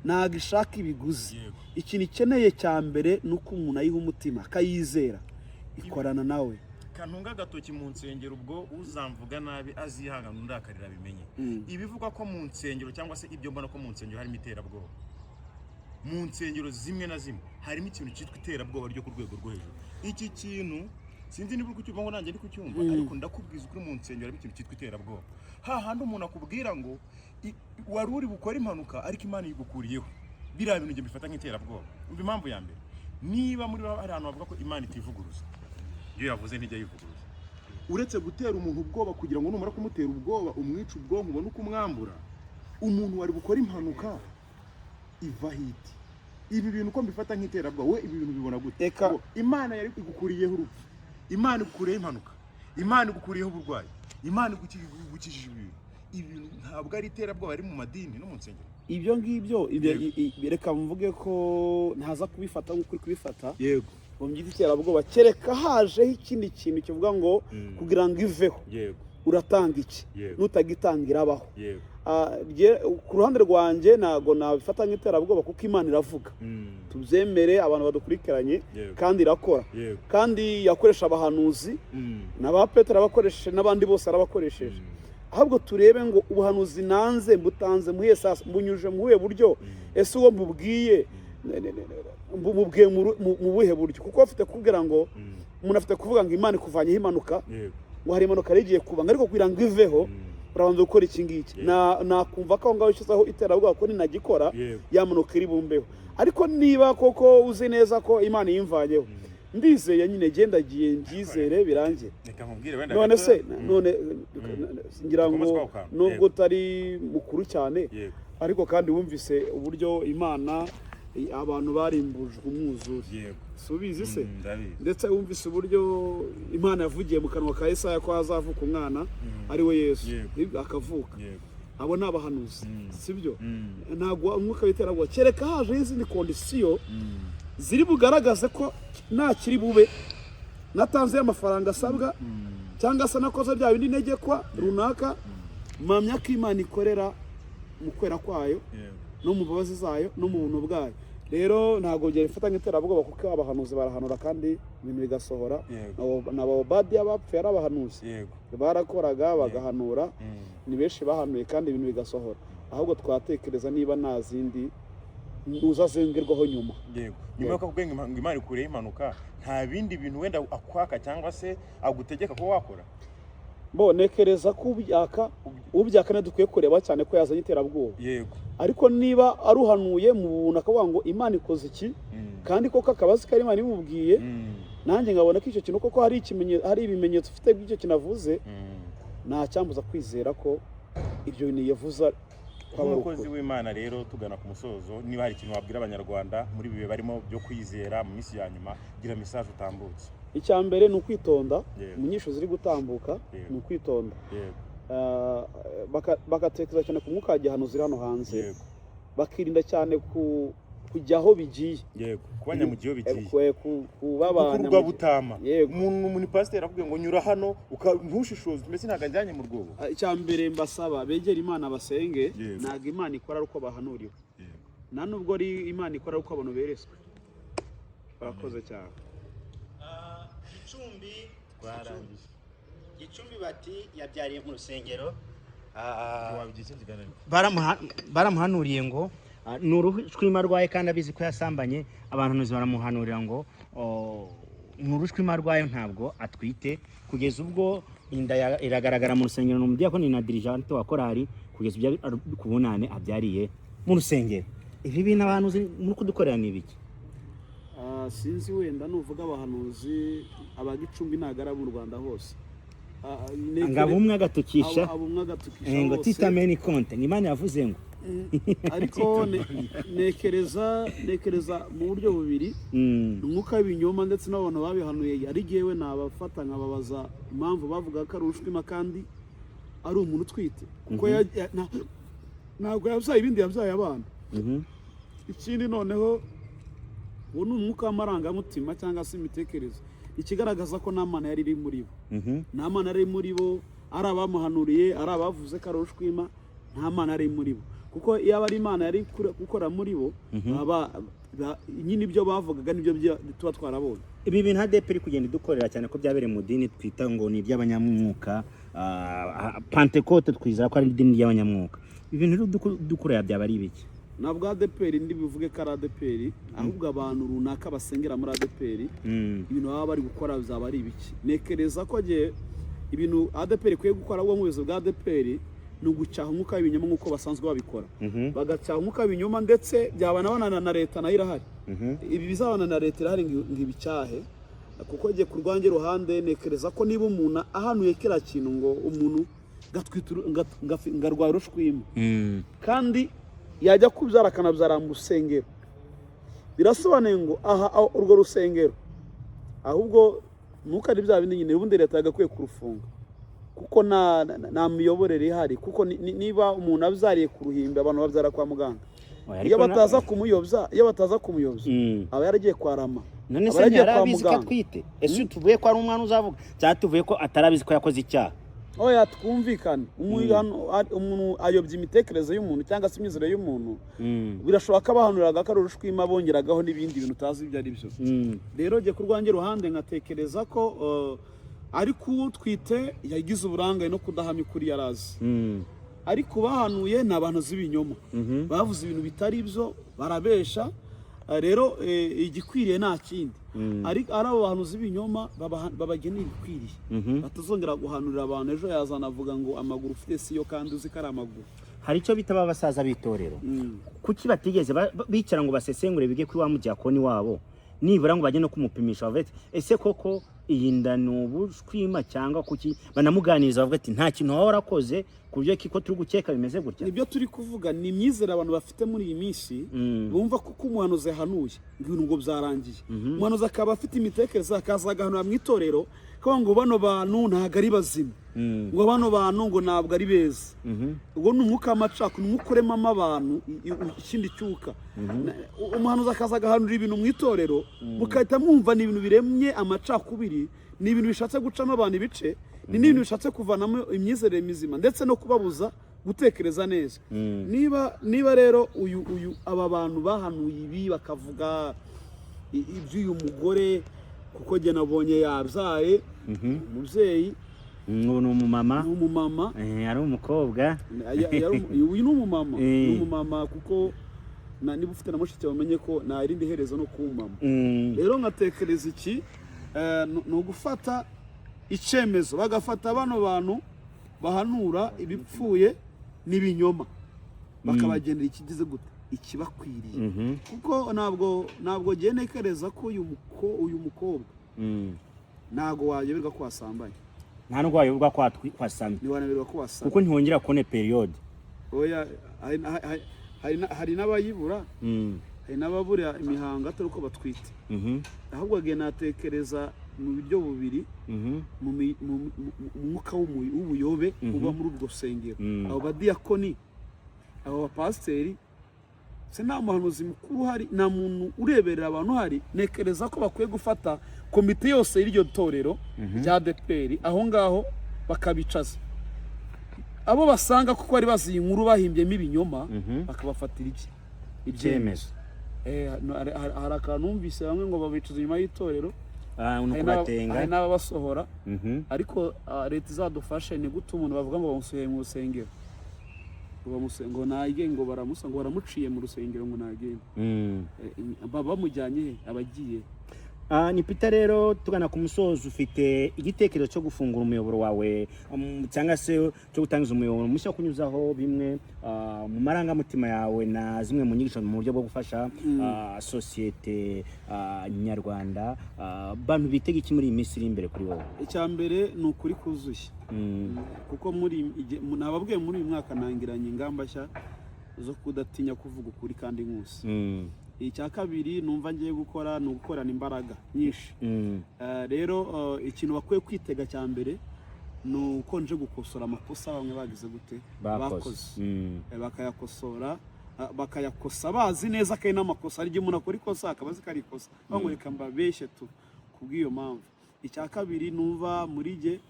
ntabwo ishaka ibiguzi. Ikintu ikeneye cya mbere ni uko umuntu ayiha umutima, akayizera, ikorana nawe. Kantunga agatoki mu nsengero, ubwo uzamvuga nabi azihangana, undakarira bimenye. Ibivugwa ko mu nsengero, cyangwa se ibyo mbona ko mu nsengero harimo iterabwoba, mu nsengero zimwe na zimwe harimo ikintu cyitwa iterabwoba ryo ku rwego rwo hejuru. Iki kintu Sinzi niba uri kucyumva ngo nanjye ndi kucyumva, ariko ndakubwiza ukuri, mu nsengero harimo ikintu cyitwa iterabwoba, hahandi umuntu akubwira ngo wari uri bukore impanuka ariko Imana yigukuriyeho. Biriya bintu njye mbifata nk'iterabwoba. Umva impamvu ya mbere: niba muri hari ahantu bavuga ko Imana itivuguruza, iyo yavuze ntijya yivuguruza. Uretse gutera umuntu ubwoba kugira ngo numara kumutera ubwoba umwice ubwonko ubone uko umwambura, umuntu wari bukore impanuka iva hiti. Ibi bintu uko mbifata nk'iterabwoba, we ibi bintu bibona gute? Ngo Imana yari igukuriyeho urupfu, Imana igukuriyeho impanuka, Imana igukuriyeho uburwayi, Imana igukijije ibintu. Ibi bintu ntabwo ari iterabwoba riri mu madini no mu nsengero? Ibyo ngibyo reka mvuge ko ntaza kubifata nk'uko uri kubifata ngo mbyite iterabwoba, kereka hajeho ikindi kintu kivuga ngo kugira ngo iveho uratanga iki, nutagitanga irabaho. Ku ruhande rwanjye ntabwo nabifata nk'iterabwoba kuko Imana iravuga, tubyemere abantu badukurikiranye, kandi irakora, kandi yakoresha abahanuzi na ba Petero abakoresheje n'abandi bose arabakoresheje. Ahubwo turebe ngo ubuhanuzi nanze mbutanze muhiye sasa, mbunyujije mu buhe buryo? Ese uwo mbubwiye mubwiye mu buhe buryo? Kuko afite kubwira ngo umuntu afite kuvuga ngo Imana ikuvanyeho impanuka, ngo hari impanuka yari igiye kuba, ngo ariko kugira ngo iveho urabanza gukora iki ngiki. Nakumva ko aho ngaho ushyizeho iterabwoba ko ninagikora ya mpanuka iri bumbeho. Ariko niba koko uzi neza ko Imana yimvanyeho, ndizeye nyine, gendagiye mbyizere birangire. Reka nkubwire wenda None gato. se none ngira ngo Dukomeze kwa kantu. nubwo utari mukuru cyane, ariko kandi wumvise uburyo Imana abantu barimbujwe umwuzure? Si ubizi se? Ndabizi. Ndetse wumvise uburyo Imana yavugiye mu kanwa ka Yesaya ko hazavuka umwana ari we Yesu, akavuka? Abo ni abahanuzi, sibyo? Ntabwo umwuka w'iterabwoba, kereka hajeho izindi condition ziri bugaragaze ko nta kiri bube natanze amafaranga asabwa cyangwa se nakoze bya bindi ntegekwa runaka. Mpamya ko Imana ikorera mu kwera kwayo no mu mbabazi zayo no mu buntu bwayo. Rero ntabwo byabifata nk'iterabwoba kuko abahanuzi barahanura kandi ibintu bigasohora. Na ba Obadiya bapfuye ari abahanuzi, barakoraga bagahanura. Ni benshi bahanuye kandi ibintu bigasohora. Ahubwo twatekereza niba nta zindi uzazengerwaho nyuma. Yego, nyuma y'uko akubwiye ngo Imana ikureho impanuka, nta bindi bintu wenda akwaka cyangwa se agutegeka ko wakora? Bo nekereza ko ubyaka dukwiye kureba cyane ko yazanye iterabwoba. Ariko niba aruhanuye mu buntu akavuga ngo Imana ikoze iki, kandi koko akaba azi ko ari Imana imubwiye, nanjye nkabona ko icyo kintu koko hari hari ibimenyetso ufite by'icyo kintu avuze, nta cyambuza kwizera ko ibyo bintu yavuze kwaba ari Nk'umukozi ukuri. w'Imana rero, tugana ku musozo, niba hari ikintu wabwira Abanyarwanda muri ibi bihe barimo byo kwizera mu minsi ya nyuma, gira message utambutse. Icya mbere ni ukwitonda. Yego. Mu nyisho ziri gutambuka ni ukwitonda. Bagatekereza cyane ku mwuka wa gihanuzi uri hano hanze, bakirinda cyane kujya aho bigiye. Yego, kuba nyamugiye bigiye. Kuba Gukururwa butama. Umuntu ni pasiteri akubwiye ngo nyura hano, ntushishoze, mbese ntabwo ajyanye mu rwobo. Icya mbere mbasaba, begere Imana basenge. Ntabwo Imana ikora ari uko bahanuriwe, nta nubwo ari Imana ikora ari uko abantu beretswe. Barakoze cyane. Gicumbi. Twarangije. Gicumbi bati yabyariye mu rusengero. Wabigira ikindi kiganiro. Baramuhanuriye ngo ni urushwima arwaye kandi abizi ko yasambanye. Abahanuzi baramuhanurira ngo ni urushwima arwaye, ntabwo atwite, kugeza ubwo inda iragaragara mu rusengero. Ni umudiyakoni na dirigeant wa korali, kugeza ubwo ari ku bunane abyariye mu rusengero. Ibi bintu abahanuzi muri kudukorera ni ibiki? Sinzi, wenda nuvuga abahanuzi aba Gicumbi, ntabwo ari abo mu Rwanda hose. Ngo abumwe agatukisha Abo umwe agatukisha ngo bose. Titameni konte ni Imana yavuze ngo Ariko nekereza mu buryo bubiri: umwuka w'ibinyoma ndetse n'abantu babihanuye. Ari jyewe nabafata nkababaza impamvu bavuga ko ari urushwima kandi ari umuntu utwite, kuko ntabwo yabyaye ibindi, yabyaye abana. Ikindi noneho, uwo ni umwuka w'amarangamutima cyangwa se imitekerereze, ikigaragaza ko nta Mana yari iri muri bo. Nta Mana yari iri muri bo, ari abamuhanuriye, ari abavuze ko ari urushwima, nta Mana yari iri muri bo, kuko iyo aba ari Imana yari gukora muri bo, nyine ibyo bavugaga nibyo tuba twarabonye. Ibi bintu ADEPR iri kugenda idukorera cyane ko byabereye mu dini twita ngo ni iry'abanyamwuka, Pantekote, twizera ko ari idini ry'abanyamwuka. Ibi bintu iri dukorera byaba ari ibiki? Ntabwo ADEPR ndi buvuge ko ari ADEPR, ahubwo abantu runaka basengera muri ADEPR, ibintu baba bari gukora bizaba ari ibiki? Ntekereza ko gihe ibintu ADEPR ikwiye gukora, ahubwo nk'ubuyobozi bwa ADEPR, ni ugucyaha umwuka w'ibinyoma nk'uko basanzwe babikora, bagacyaha umwuka w'ibinyoma, ndetse byabana banana na leta nayo irahari. Ibi bizabana na leta irahari ngo ibicyahe, kuko jye ku rwanjye ruhande ntekereza ko niba umuntu ahanuye kiriya kintu ngo umuntu ngarwara urushwima, kandi yajya kubyara akanabyara mu rusengero, birasobanuye ngo aha urwo rusengero ahubwo ntukari bya bindi nyine ubundi leta yagakwiye kurufunga, kuko nta miyoborere ihari, kuko niba umuntu abyariye ku ruhimbi, abantu babyara kwa muganga. Oya, iyo ariko bataza kumuyobya, iyo bataza kumuyobya, aba yaragiye kwa Rama, None aba se yaragiye kwa ntiyarabizi ko muganga. atwite? Ese tuvuye ko ari umwana uzavuga, cyangwa tuvuye ko atarabizi ko yakoze icyaha? Oya, twumvikane. Umuntu ayobya imitekerereze y'umuntu cyangwa se imyizerere y'umuntu. Birashoboka ko abahanuriraga ko ari urushwima bongeragaho n'ibindi bintu utazi ibyo ari byo. Rero jye ku rwanjye ruhande nkatekereza ko ariko utwite yagize uburangare no kudahamya ukuri yari azi, ariko bahanuye ni abantu z'ibinyoma, bavuze ibintu bitari byo, barabesha. Rero igikwiriye nta kindi, ariko ari abo bantu z'ibinyoma babagenera ibikwiriye, batazongera guhanurira abantu. Ejo yazana avuga ngo amaguru ufite siyo, kandi uzi ko ari amaguru. Hari icyo bita abasaza b'itorero. Kuki batigeze bicara ngo basesengure, bige kuri wa mudiyakoni wabo, nibura ngo bajye no kumupimisha, bavuge ati: "Ese koko iyi nda ni ubushwima?" Cyangwa kuki banamuganiriza bavuga ati: "Nta kintu waba warakoze ku buryo ko turi gukeka bimeze gutya"? Nibyo turi kuvuga, ni imyizere abantu bafite muri iyi minsi. Bumva kuko umuhanuzi yahanuye ngo ibintu ngo byarangiye. Umuhanuzi akaba afite imitekerereze, akaza agahanura mu itorero kavuga ngo bano bantu ntabwo ari bazima, ngo bano bantu ngo ntabwo ari beza. Ubwo ni umwuka w'amacakubiri, ni umwuka uremamo abantu ikindi cyuka. Umuhanuzi akaza agahanura ibintu mu itorero, mugahita mwumva ni ibintu biremye amacakubiri, ni ibintu bishatse gucamo abantu ibice, ni n'ibintu bishatse kuvanamo imyizerere mizima ndetse no kubabuza gutekereza neza. Niba rero uyu aba bantu bahanuye ibi, bakavuga iby'uyu mugore, kuko jye nabonye yabyaye, umubyeyi. Ubu ni umumama. Ni umumama. Ari umukobwa. Uyu ni umumama, ni umumama, kuko niba ufite na mushiki wawe umenye ko nta rindi herezo no kuba umumama. Rero nkatekereza iki, ni ugufata icyemezo, bagafata bano bantu bahanura ibipfuye n'ibinyoma, bakabagenera ikigize gute, ikibakwiriye, kuko ntabwo ngiye ntekereza ko uyu mukobwa, ntabwo wayoberwa ko wasambanye. Nta nubwo wayoberwa ko wasamye. Ntiwanaberwa ko wasamye. Kuko ntiwongera kubona période. Oya, hari n'abayibura, hari n'ababura imihango atari uko batwite. Ahubwo ngiye natekereza mu buryo bubiri, mu mwuka w'ubuyobe uba muri urwo rusengero, abo badiyakoni, abo bapasiteri, se nta muhanuzi mukuru uhari, nta muntu ureberera abantu uhari? Ntekereza ko bakwiye gufata komite yose y'iryo torero rya ADEPR aho ngaho, bakabicaza abo basanga kuko bari bazi iyi nkuru bahimbyemo ibinyoma, bakabafatira iki? Icyemezo. No, hari akantu numvise bamwe ngo babicaza inyuma y'itorero. Ah, ni Hari ukubatenga. hari n'ababasohora. Ariko leta izadufashe. Ni gute umuntu bavuga ngo bamusohoye mu rusengero, ngo nage, ngo baramusa, ngo baramuciye mu rusengero, ngo nagende? Baba bamujyanye he? Abagiye? Ah, ni Peter. Rero tugana ku musozo, ufite igitekerezo cyo gufungura umuyoboro wawe, cyangwa se cyo gutangiza umuyoboro mushya wo kunyuzaho bimwe mu marangamutima yawe na zimwe mu nyigisho mu buryo bwo gufasha sosiyete nyarwanda. Bantu bitega iki muri iyi minsi iri imbere kuri wowe? Icya mbere ni ukuri kuzuye, kuko muri nababwiye, muri uyu mwaka nangiranye ingamba nshya zo kudatinya kuvuga ukuri kandi nkusi. Icya kabiri numva ngiye gukora ni ugukorana imbaraga nyinshi. Rero ikintu bakwiye kwitega cya mbere ni uko nje gukosora amakosa bamwe bagize gute? Bakoze. Bakayakosora, bakayakosa bazi neza ko ari n'amakosa. Hari igihe umuntu akora ikosa akaba azi ko ari ikosa, bavuga ngo reka mbabeshye tu. Kubw'iyo mpamvu, icya kabiri numva muri jye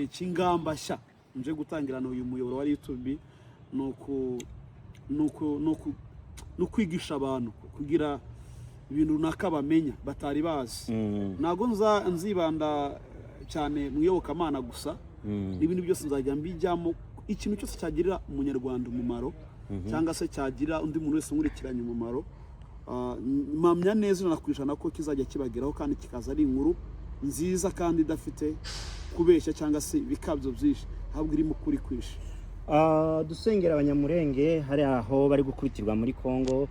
cy'ingamba nshya nje gutangirana uyu muyoboro wa YouTube ni ukwigisha abantu kugira ibintu runaka bamenya batari bazi. Ntabwo nzibanda cyane mu iyobokamana gusa, n'ibintu byose nzajya mbijyamo, ikintu cyose cyagirira umunyarwanda umumaro. cyangwa se cyagira undi muntu wese unkurikiranye umumaro, mpamya neza 100% ko kizajya kibageraho kandi kikaza ari inkuru nziza kandi idafite kubeshya cyangwa se ibikabyo byinshi, ahubwo irimo ukuri kwinshi. Dusengera Abanyamurenge hari aho bari gukubitirwa muri Congo,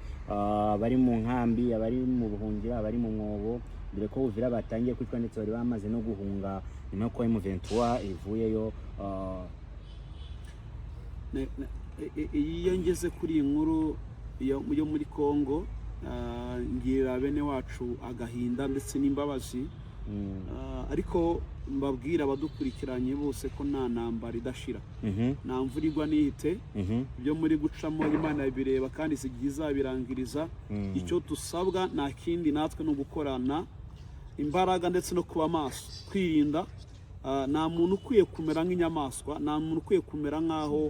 bari mu nkambi, abari mu buhungiro, abari mu mwobo, dore ko Uvira batangiye kwicwa ndetse bari bamaze no guhunga nyuma y'uko M23 ivuyeyo. Iyo ngeze kuri iyi nkuru yo muri Congo, ngirira bene wacu agahinda ndetse n'imbabazi. Ariko mbabwira abadukurikiranye bose ko nta ntambara idashira, nta mvura igwa ntihite. Ibyo muri gucamo Imana bireba kandi igihe izabirangiriza. Icyo dusabwa nta kindi natwe ni ugukorana imbaraga ndetse no kuba maso, kwirinda. Nta muntu ukwiye kumera nk'inyamaswa, nta muntu ukwiye kumera nk'aho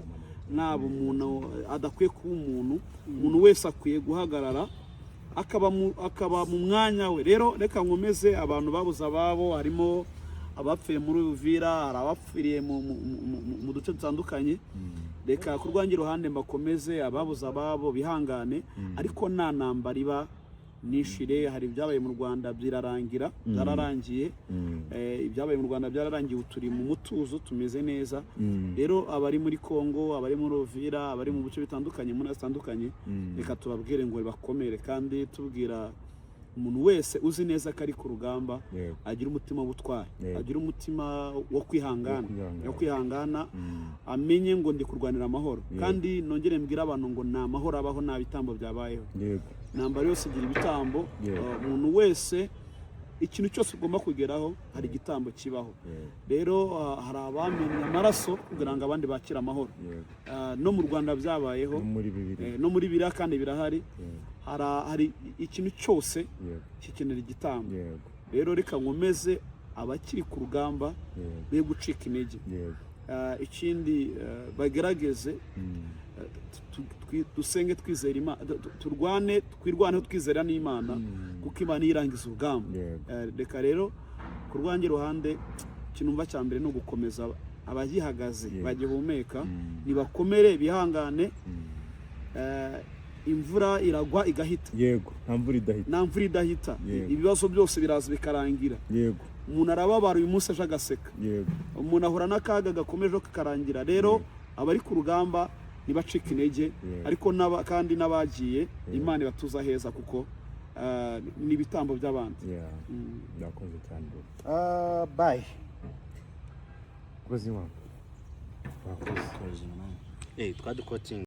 naba umuntu adakwiye kuba umuntu. Umuntu wese akwiye guhagarara akaba mu mwanya we. Rero reka nkomeze abantu babuze ababo, harimo abapfuye muri Uvira, hari abapfiriye mu duce dutandukanye. Reka ku rwanjye ruhande mbakomeze, ababuze ababo bihangane, ariko nta ntambara iba nishire. Hari ibyabaye mu Rwanda birarangira, byararangiye. Ibyabaye mu Rwanda byararangiye, ubu turi mu mutuzo, tumeze neza. Rero abari muri Congo, abari muri Uvira, abari mu bice bitandukanye, mu ntara zitandukanye, reka tubabwire ngo bakomere, kandi tubwira umuntu wese uzi neza ko ari ku rugamba agira umutima w'ubutwari, agira umutima wo kwihangana, Wo kwihangana. wo kwihangana, amenye ngo ndi kurwanira amahoro. Kandi nongere mbwire abantu ngo nta mahoro abaho nta bitambo byabayeho. Intambara yose igira ibitambo. Umuntu wese, ikintu cyose ugomba kugeraho hari igitambo kibaho. Rero hari abamennye amaraso kugira ngo abandi bakire amahoro. No mu Rwanda byabayeho. No muri bibiri. No muri biriya kandi birahari. Hari ikintu cyose gikenera igitambo. Rero reka nkomeze abakiri ku rugamba be gucika intege. Ikindi bagerageze dusenge twizera Imana, turwane, twirwaneho twizera n'Imana, kuko Imana niyo irangiza urugamba. Reka rero ku rwanjye ruhande, ikintu numva cya mbere ni ugukomeza abagihagaze, bagihumeka, nibakomere, bihangane. Imvura iragwa igahita. Yego, nta mvura idahita. Nta mvura idahita. Ibibazo byose biraza bikarangira. Umuntu arababara uyu munsi, ejo agaseka. Umuntu ahura n'akaga gakomeje kakarangira. Rero abari ku rugamba ntibacike intege, ariko kandi n'abagiye, Imana ibatuza heza, kuko ni ibitambo by'abandi. Murakoze cyane. Bye. Murakoze, Imana. Murakoze. Twadukotinga.